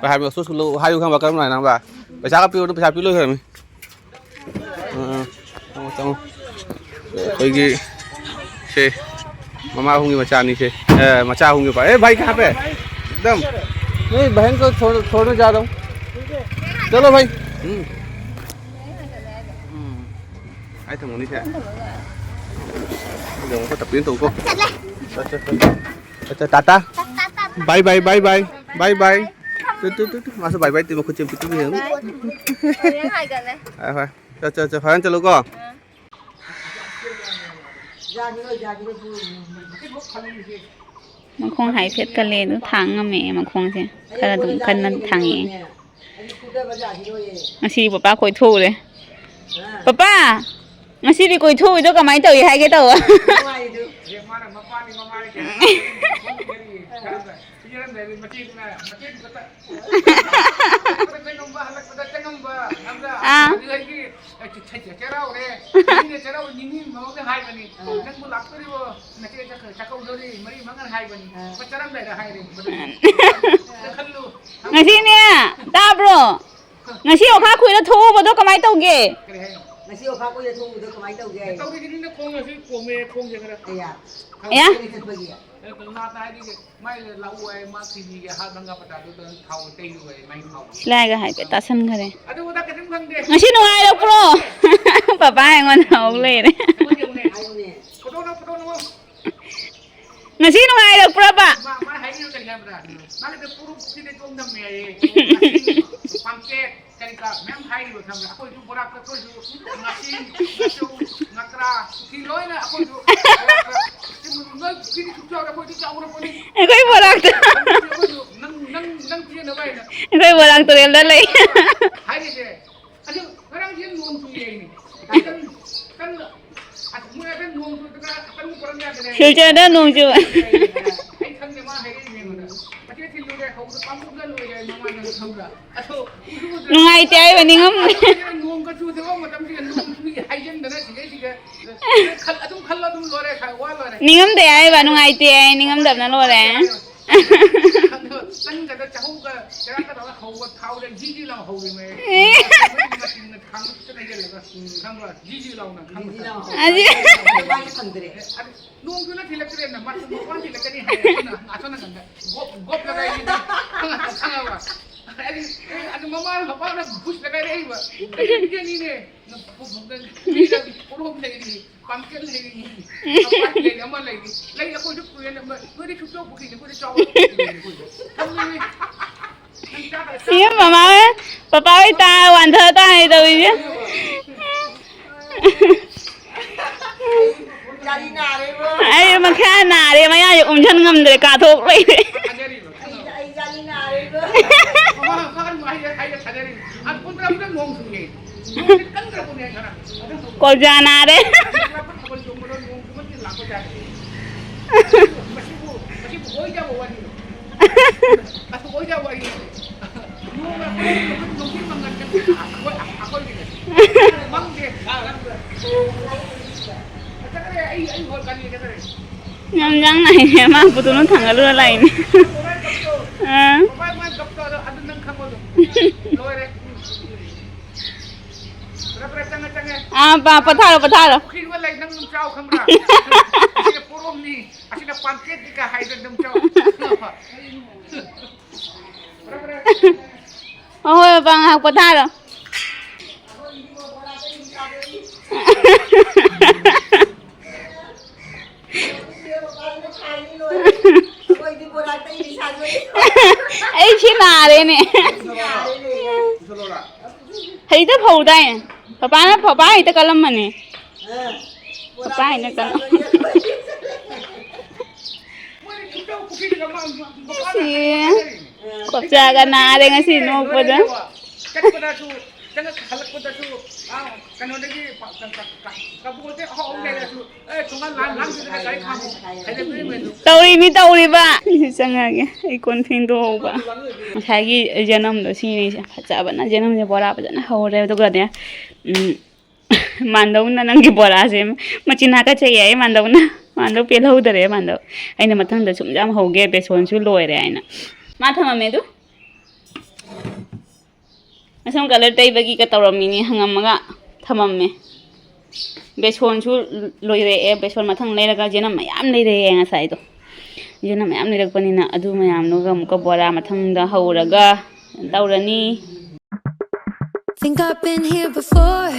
ꯍꯥꯏꯕ Oxford School ꯐꯧ ꯍꯥꯏꯌꯨ ꯈꯪꯕ ꯀꯔꯝ ꯍꯥꯏꯅ ꯈꯪꯕ? ꯄꯩꯁꯥꯒ ꯄꯤꯔꯨꯅꯨ, ꯄꯩꯁꯥ ꯄꯤ ꯂꯣꯏꯈ꯭ꯔꯃꯤ꯫ ꯑꯥ, ꯑꯥ꯫ ꯆꯪꯉꯣ, ꯆꯪꯉꯣ꯫ ꯑꯩꯈꯣꯏꯒꯤ ꯁꯦ, ꯃꯃꯥ ꯑꯍꯨꯝꯒꯤ ꯃꯆꯥꯅꯤꯁꯦ꯫ ꯑꯦ, ꯃꯆꯥ ꯑꯍꯨꯝꯒꯤ ꯄꯥ-, ꯑꯦ, ꯚꯥꯏ, ꯀꯍꯥꯟ ꯄꯦ? ꯑꯦꯛꯗꯝ꯫ ꯅꯣꯏ ꯕꯍꯟ ꯀꯣ ꯊꯣꯔ-, ꯊꯣꯔꯅ ꯖꯥ ꯔꯍꯥ ꯍꯨ꯫ ꯆꯂꯣ, ꯚꯥꯏ꯫ ꯎꯝ꯫ ꯎꯝ꯫ ꯑꯩ ꯊꯝꯃꯨꯅꯤ ꯁꯦ꯫ ꯑꯩ ꯊꯝꯃꯨꯀꯣ, ꯇꯞꯄꯤ ꯇꯧꯀꯣ꯫ ꯆꯠꯂꯦ꯫ ꯆꯠ, ꯆꯠ, ꯆꯠ꯫ ꯆꯠ, ꯆꯠ, Tata. Tata, Tata. Bye, bye, bye, bye꯫ Bye, bye꯫ Two, two, two, two. ꯃꯥꯁꯨ bye bye ꯇꯤ ꯃꯈꯨꯠꯁꯦ ꯄꯤꯛꯇ꯭ꯔꯨ ꯄꯤꯛꯑꯦ꯫ Bye꯫ ꯍꯣꯔꯦꯟ ꯍꯥꯏꯒꯠꯂꯦ꯫ ꯍꯣꯏ, ꯍꯣꯏ꯫ ꯆꯠ, ꯆꯠ, ꯆꯠ, ꯐꯖꯅ ꯆꯠꯂꯨꯀꯣ꯫ ꯑꯥ꯫ ꯃꯈꯣꯡ ꯍꯥꯏꯐꯦꯠ ꯀꯜꯂꯦ ꯑꯗꯨ ꯊꯥꯡ ꯉꯝꯃꯛꯑꯦ ꯃꯈꯣꯡꯁꯦ꯫ ꯈꯔ ꯑꯗꯨꯝ ꯀꯟꯅ ꯊꯥꯡꯉꯛꯑꯦ꯫ ꯉꯁꯤꯗꯤ ꯄꯄꯥ ꯀꯣꯏꯊꯣꯛꯎꯔꯦ꯫ ꯄꯄꯥ! ꯉꯁꯤꯗꯤ ꯀꯣꯏꯊꯣꯛꯎꯏꯗꯣ ꯀꯃꯥꯏꯅ ꯇꯧꯏ ꯍꯥꯏꯒꯦ ꯇꯧꯕ꯫ ꯃꯥꯅ ꯃꯄꯥꯅꯤ ꯃꯃꯥꯅꯤ ꯀꯩꯅꯣ ꯄꯤꯖꯔꯝꯗꯥꯏꯗ ꯃꯆꯦꯗꯨꯅ, ꯃꯆꯦꯗꯨ ꯈꯛꯇ꯫ ꯍꯜꯂꯛꯄꯗ ꯆꯪꯉꯝꯕ, ꯍꯜꯂꯛꯄꯗ ꯆꯪꯉꯝꯕ, ꯈꯪꯕ꯭ꯔꯥ? ꯑꯥ꯫ ꯑꯗꯨꯗꯒꯤ, ꯑꯦ, ꯆ-, ꯆ-, ꯆꯩꯔꯥꯎꯔꯦ꯫ ꯅꯤꯅꯦ ꯆꯩꯔꯥꯎ ꯅꯤꯅꯤ ꯃꯃꯥꯡꯗ ꯍꯥꯏꯕꯅꯤ꯫ ꯑꯥ꯫ "ꯅꯪꯕꯨ ꯂꯥꯛꯇꯣꯔꯤꯕꯣ? ꯅꯆꯦ ꯆꯥꯛ-, ꯆꯥꯛꯀꯧꯗꯣꯔꯤ, ꯃꯔꯤ ꯃꯉꯥ" ꯍꯥꯏꯕꯅꯤ꯫ ꯑꯥ꯫ ꯆꯠꯂꯝꯗꯥꯏꯗ ꯍꯥꯏꯔꯦ꯫ ꯑꯗꯨ ꯈꯜꯂꯨ꯫ ꯉꯁꯤꯅꯦ, ꯇꯥꯕ꯭ꯔꯣ? ꯉꯁꯤ ꯑꯣꯈꯥ ꯈꯨꯏꯗ ꯊꯣꯛꯎꯕꯗꯣ ꯀꯃꯥꯏ ꯇꯧꯒꯦ? ꯀꯔꯤ ꯍꯥꯏꯅꯣ? ꯉꯁꯤ ꯑꯣꯈꯥ ꯈꯨꯏꯗ ꯊꯣꯛꯎꯕꯗꯣ ꯀꯃꯥꯏ ꯇꯧꯒꯦ? ꯇꯧꯔꯤꯁꯤꯅꯤꯅ ꯈꯣꯡ ꯑꯁꯤ ꯄꯣꯝꯃꯦ, ꯈꯣꯡꯁꯦ ꯈꯔ꯫ ꯑꯌꯥ꯫ ꯑꯌꯥ? ꯈꯔ ꯀꯩꯅꯣ ꯅꯥꯇ ꯍꯥꯏꯔꯤꯁꯦ, ꯃꯥꯏ ꯂꯥꯛꯎ ꯍꯥꯏ, ꯃꯥ ꯀꯤꯗꯅꯤꯒꯤ ꯍꯥꯔꯠ ꯃꯪꯒ ꯄꯇꯥꯗꯨꯗ ꯊꯥꯎ ꯇꯩꯔꯨ ꯍꯥꯏ, ꯃꯥꯏ ꯊꯥꯎ꯫ ꯁꯤꯂꯥꯏꯒ ꯍꯥꯏꯐꯦꯠ ꯇꯥꯁꯟꯈꯔꯦ꯫ ꯑꯗꯨ ꯑꯗꯥ ꯀꯔꯤꯝ ꯈꯪꯗꯦ꯫ ꯉꯁꯤ ꯅꯨꯡꯉꯥꯏꯔꯛꯄ꯭ꯔꯣ? ꯄꯄꯥ ꯑꯩꯉꯣꯟꯗ ꯍꯧ ꯂꯩꯔꯦ꯫ ꯑꯩꯉꯣꯟꯗ ꯌꯦꯡꯉꯨꯅꯦ꯫ ꯍꯥꯏꯌꯨꯅꯦ꯫ ꯐꯣꯇꯣꯅ, ꯐꯣꯇꯣꯅ꯫ ꯉꯁꯤ ꯅꯨꯡꯉꯥꯏꯔꯛꯄ꯭ꯔꯕ? ꯃꯥ, ꯃꯥ ꯍꯥꯏꯔꯤꯕ ꯀꯔꯤ ꯍꯥꯏꯕ꯭ꯔꯥ? ꯃꯥꯒꯤꯗ ꯄꯨꯔꯨꯞ ꯄꯨꯈ꯭ꯔꯤꯗ ꯆꯣꯡ ꯊꯝꯃꯦ ꯍꯥꯏꯌꯦ꯫ ꯄꯥꯝꯆꯦꯠ, ꯀꯔꯤ ꯀꯔꯥ ꯃꯌꯥꯝ ꯍꯥꯏꯔꯤꯕ ꯈꯪꯕ꯭ꯔꯥ? ꯑꯩꯈꯣꯏꯁꯨ ꯕꯣꯔꯥꯛꯇ ꯑꯩꯈꯣꯏꯁꯨ ꯉꯥꯆꯤꯡ, ꯉꯥꯆꯧ, ꯉꯀ꯭ꯔꯥ, ꯄꯨꯈ꯭ꯔꯤ ꯂꯣꯏꯅ ꯑꯩꯈꯣꯏꯁꯨ ꯕꯣꯔꯥꯛꯇ꯫ ꯅꯣꯏ ꯄꯨꯈ꯭ꯔꯤꯗꯤ ꯁꯨꯛ ꯆꯥꯎꯔ ꯑꯩꯈꯣꯏꯗꯤ ꯆꯥꯎꯔ ꯄꯣꯠꯅꯤ꯫ ꯑꯩꯈꯣꯏ ꯕꯣꯔꯥꯛꯇ꯫ ꯑꯩꯈꯣꯏꯁꯨ ꯅꯪ, ꯅꯪ, ꯅꯪ ꯄꯤꯖꯅꯕ ꯍꯥꯏꯅ꯫ ꯑꯩꯈꯣꯏ ꯕꯣꯔꯥꯛ ꯇꯨꯔꯦꯜꯗ ꯂꯩ꯫ ꯍꯥꯏꯔꯤꯁꯦ꯫ ꯑꯗꯨ ꯉꯔꯥꯡꯁꯦ ꯅꯣꯡ ꯆꯨꯏꯌꯦ꯫ ꯀꯟ-, ꯀꯟꯅ, ꯑꯁ, ꯃꯣꯏ ꯑꯗ ꯅꯣꯡ ꯆꯨꯗꯅ ꯑꯀꯟꯕ ꯄꯣꯔꯛ ꯌꯥꯗ꯭ꯔꯦ꯫ ꯁꯤꯜꯆꯔꯗ ꯅꯣꯡ ꯆꯨ-, ꯑꯩ ꯈꯪꯗꯦ, ꯃꯥ ꯍꯥꯏꯔꯛꯏꯅꯦ ꯑꯩꯉꯣꯟꯗ꯫ ꯃꯆꯦ ꯊꯤꯜꯂꯨꯔꯦ, ꯍꯧꯕꯗ ꯄꯥꯡꯊꯣꯛꯅ ꯂꯣꯏꯔꯦ ꯃꯃꯥꯏꯅ ꯈꯪꯕ꯭ꯔꯥ? ꯑꯗꯣ ꯎꯁꯨ ꯎꯗꯅ ꯅꯨꯡꯉꯥꯏꯇꯦ ꯍꯥꯏꯕ ꯅꯤꯡꯉꯝ-, ꯑꯗꯨꯒ ꯅꯣꯡꯒ ꯆꯨꯗꯕ ꯃꯇꯝꯁꯤꯗ ꯅꯣꯡ ꯆꯨꯏ ꯍꯥꯏꯖꯟꯗꯅ ꯁꯤꯗꯩꯁꯤꯗ ꯈꯜ-, ꯑꯗꯨꯝ ꯈꯜꯂꯣ ꯑꯗꯨꯝ ꯂꯣꯏꯔꯦ, ꯋꯥ ꯂꯣꯏꯔꯦ꯫ ꯅꯤꯡꯉꯝꯗꯦ ꯍꯥꯏꯕ, ꯅꯨꯡꯉꯥꯏꯇꯦ ꯍꯥꯏ, ꯅꯤꯡꯉꯝꯗꯕꯅ ꯂꯣꯏꯔꯦ꯫ ꯑꯗꯣ ꯆꯪꯒꯗ ꯆꯍꯧꯒ ꯆꯦꯔꯥꯛꯀ ꯇꯧꯔꯒ ꯍꯧꯕ ꯊꯥꯎꯗ ꯖꯤ ꯖꯤ ꯂꯥꯎ ꯍꯧꯔꯤꯃꯦ꯫ ꯑꯦ꯫ ꯃꯆꯤꯟꯅ ꯊꯥꯡꯒꯠꯇꯅ ꯍꯩꯖꯤꯜꯂꯒ, ꯈꯪꯕ꯭ꯔꯥ? ꯖꯤ ꯖꯤ ꯂꯥꯎꯅ ꯈꯪꯕ꯭ꯔꯥ? ꯖꯤ ꯖꯤ ꯂꯥꯎ꯫ ꯑꯗꯨ ꯃꯥꯁꯦ ꯐꯪꯗ꯭ꯔꯦ꯫ ꯑꯦ, ꯑꯗꯨ ꯅꯣꯡꯗꯨꯅ ꯊꯤꯜꯂꯛꯇ꯭ꯔꯦꯅ, ꯃꯥꯁꯨ ꯃꯄꯥꯟ ꯊꯤꯜꯂꯛꯀꯅꯤ ꯍꯥꯏꯌꯦ꯫ ꯑꯗꯨꯅ ꯑꯁꯣꯝ ꯅꯥꯀꯟꯗ ꯒꯣꯞ, ꯒꯣꯞ ꯂꯒꯥꯏꯒꯤꯗꯤ ꯈꯪꯉꯕ? ꯍꯥꯏꯗꯤ, ꯑꯦ, ꯑꯗꯨ ꯃꯃꯥ ꯃꯄꯥꯅ ꯕꯨꯁ ꯂꯒꯥꯏꯔꯛꯏꯕ꯫ ꯑꯩ ꯄꯤꯖꯅꯤꯅꯦ꯫ ꯅ-, ꯄꯣꯔꯣꯝ ꯂꯩꯔꯤ꯫ ꯄꯥꯝꯀꯦꯜ ꯂꯩꯔꯤ, ꯄꯥꯝꯀꯦꯜ ꯂꯩꯔꯤ, ꯑꯃ ꯂꯩꯔꯤ꯫ ꯂꯩ ꯑꯩꯈꯣꯏꯁꯨ ꯄꯨꯔꯦꯅ, ꯅꯣꯏꯗꯤ ꯁꯨꯛꯆꯧ ꯄꯨꯈ꯭ꯔꯤꯅꯦ, ꯑꯩꯈꯣꯏꯗꯤ ꯆꯥꯎꯕ ꯄꯨꯈ꯭ꯔꯤꯅꯦ ꯑꯩꯈꯣꯏꯗꯤ꯫ ꯊꯝꯃꯦ꯫ ꯅꯪ ꯆꯥꯗ-, ꯁꯤ ꯆꯥꯗ-, ꯃꯃꯥ ꯍꯣꯏ, ꯄꯄꯥ ꯍꯣꯏ ꯇꯥ ꯋꯥꯟꯊ ꯇꯥꯔꯦ ꯇꯧꯔꯤꯁꯦ꯫ ꯌꯥꯔꯤ ꯅꯥꯔꯦꯕꯣ꯫ ꯑꯩ ꯃꯈ꯭ꯌꯥ ꯅꯥꯔꯦ, ꯃꯌꯥꯁꯦ ꯎꯝꯁꯟ ꯉꯝꯗ꯭ꯔꯦ, ꯀꯥꯊꯣꯛ ꯂꯩꯔꯦ꯫ ꯊꯥꯖꯔꯤꯕ꯫ ꯑꯩ, ꯑꯩ ꯌꯥꯔꯤ ꯅꯥꯔꯦꯕꯣ꯫ ꯃꯃꯥ ꯃꯄꯥ ꯅꯨꯡꯉꯥꯏ ꯍꯥꯏꯔ ꯊꯥꯖꯔꯤꯕ꯫ ꯑ, ꯄꯨꯡ ꯇꯔꯥꯃꯥꯊꯣꯏ ꯅꯣꯡ ꯆꯨꯏꯌꯦ꯫ ꯅꯣꯡꯁꯦ ꯀꯟꯈ꯭ꯔꯕꯅꯦ ꯉꯔꯥꯡ꯫ ꯑꯗꯨ ꯀꯣꯜꯖꯥ ꯅꯥꯔꯦ꯫ ꯊꯥꯕꯜ ꯆꯣꯡꯕꯗꯣ ꯅꯣꯡ ꯆꯨꯃꯟꯗꯅ ꯂꯥꯛꯄ ꯌꯥꯗꯦ꯫ ꯃꯁꯤꯕꯨ ꯃꯁꯤꯕꯨ ꯑꯣꯏꯗꯕ ꯋꯥꯔꯤꯔꯣ? ꯑꯗꯨ ꯑꯣꯏꯗꯕ ꯋꯥꯔꯤ ꯅꯠꯇꯦ꯫ ꯅꯣꯡꯃ ꯑꯩꯈꯣꯏ ꯅꯨꯡꯊꯤꯜ ꯃꯪꯒꯟ ꯀꯟꯕ ꯑꯩꯈꯣꯏ, ꯑꯩꯈꯣꯏꯒꯤꯅꯦ꯫ ꯃꯪꯗꯦ꯫ ꯆꯠꯈ꯭ꯔꯦ, ꯑꯩ, ꯑꯩ ꯍꯣꯏ ꯀꯔꯤ ꯆꯠꯈ꯭ꯔꯦ? ꯌꯥꯝ ꯌꯥꯡ ꯅꯥꯏꯅꯦ, ꯃꯥ ꯄꯨꯇꯨꯅ ꯊꯥꯡꯒꯠꯂꯨꯔ ꯂꯥꯛꯏꯅꯦ꯫ ꯃꯣꯕꯥꯏꯜ ꯀꯞꯇꯣ, ꯑꯥ꯫ ꯃꯣꯕꯥꯏꯜ ꯃꯣꯏ ꯀꯞꯇꯣ ꯑꯗꯣ ꯑꯗꯨ ꯅꯪ ꯈꯪꯉꯣ ꯑꯗꯨꯝ꯫ ꯂꯣꯏꯔꯦ꯫ ꯐꯔꯦ, ꯐꯔꯦ, ꯆꯪꯉꯦ, ꯆꯪꯉꯦ꯫ ꯑꯥ, ꯄꯥ-, ꯄꯣꯊꯥꯔꯣ, ꯄꯣꯊꯥꯔꯣ꯫ ꯄꯨꯈ꯭ꯔꯤꯗꯨꯒ ꯂꯩ, ꯅꯪ ꯑꯗꯨꯝ ꯆꯥꯎ ꯈꯪꯕ꯭ꯔꯥ? ꯑꯁꯤꯅ ꯄꯣꯔꯣꯝꯅꯤ, ꯑꯁꯤꯅ ꯄꯥꯟꯀꯦꯠꯅꯤꯒ ꯍꯥꯏꯗꯣ ꯑꯗꯨꯝ ꯆꯥꯎ꯫ ꯐꯔꯦ, ꯐꯔꯦ꯫ ꯍꯣꯏ, ꯍꯣꯏ, ꯄꯥ, ꯉꯥꯏꯍꯥꯛ ꯄꯣꯊꯥꯔꯣ꯫ ꯑꯩ ꯁꯤ ꯅꯥꯔꯦꯅꯦ꯫ ꯍꯩꯗ ꯐꯧꯗꯥꯏ꯫ ꯄꯄꯥꯅ, ꯄꯄꯥ ꯍꯩꯗ ꯀꯜꯂꯝꯃꯅꯤ꯫ ꯄꯄꯥ ꯍꯩꯗ ꯀꯜꯂꯝ-, ꯁꯤ ꯀꯣꯞꯆꯥꯒ ꯅꯥꯔꯦ ꯉꯁꯤ ꯅꯣꯛꯄꯗ꯫ ꯆꯠꯄꯗꯁꯨ, ꯆꯪꯉꯛ-, ꯍꯜꯂꯛꯄꯗꯁꯨ, ꯑꯥ, ꯀꯩꯅꯣꯗꯒꯤ ꯄ-, ꯀ-, ꯀ-, ꯀ-, ꯀꯕꯣꯛꯇꯩ ꯑꯍꯥꯎ ꯑꯍꯥꯎ ꯂꯩꯔꯁꯨ, ꯑꯦ, ꯊꯣꯡꯒꯥꯟ ꯂꯥꯟ ꯂꯥꯟꯗꯨꯗ ꯒꯥꯔꯤ ꯈꯥꯝꯃꯣ ꯍꯥꯏꯔꯛꯇꯣꯏꯅꯦ꯫ ꯇꯧꯔꯤꯃꯤ, ꯇꯧꯔꯤꯕ꯫ ꯁꯤ ꯆꯪꯉꯛꯑꯒꯦ꯫ ꯑꯩ ꯀꯣꯟ ꯐꯦꯡꯗꯣꯛꯍꯧꯕ꯫ ꯉꯁꯥꯏꯒꯤ ꯖꯅꯝꯗꯣ ꯁꯤꯅꯦ ꯑꯩꯁꯦ꯫ ꯐꯖꯕꯅ ꯖꯅꯝꯁꯦ ꯕꯣꯔꯥ ꯐꯖꯅ ꯍꯧꯔꯦ꯫ ꯑꯗꯨꯒꯅꯦ, ꯎꯝ, ꯃꯥꯟꯗꯧꯅ ꯅꯪꯒꯤ ꯕꯣꯔꯥꯁꯦ ꯃꯆꯤꯟ ꯍꯥꯀꯠꯆꯩ ꯍꯥꯏꯌꯦ ꯃꯥꯟꯗꯧꯅ꯫ ꯃꯥꯟꯗꯧ ꯄꯦꯜꯍꯧꯗꯔꯦ ꯃꯥꯟꯗꯧ꯫ ꯑꯩꯅ ꯃꯊꯪꯗ ꯁꯨꯝ ꯌꯥꯝ ꯍꯧꯒꯦ, ꯕꯦꯁꯣꯟꯁꯨ ꯂꯣꯏꯔꯦ ꯍꯥꯏꯅ꯫ ꯃꯥ ꯊꯝꯃꯝꯃꯦ ꯑꯗꯨ꯫ ꯃꯁꯝ color ꯇꯩꯕꯒꯤꯒ ꯇꯧꯔꯝꯃꯤꯅꯤ ꯍꯪꯉꯝꯃꯒ ꯊꯝꯃꯝꯃꯦ꯫ ꯕꯦꯁꯣꯟꯁꯨ ꯂꯣꯏꯔꯛꯑꯦ꯫ ꯕꯦꯁꯣꯟ ꯃꯊꯪ ꯂꯩꯔꯒ ꯖꯦꯅꯝ ꯃꯌꯥꯝ ꯂꯩꯔꯛꯑꯦ ꯉꯁꯥꯏꯗꯣ꯫ ꯖꯦꯅꯝ ꯃꯌꯥꯝ ꯂꯩꯔꯛꯄꯅꯤꯅ ꯑꯗꯨ ꯃꯌꯥꯝꯗꯨꯒ ꯑꯃꯨꯛꯀ ꯕꯣꯔꯥ ꯃꯊꯪꯗ ꯍꯧꯔꯒ ꯇꯧꯔꯅꯤ꯫ Think I've been here before.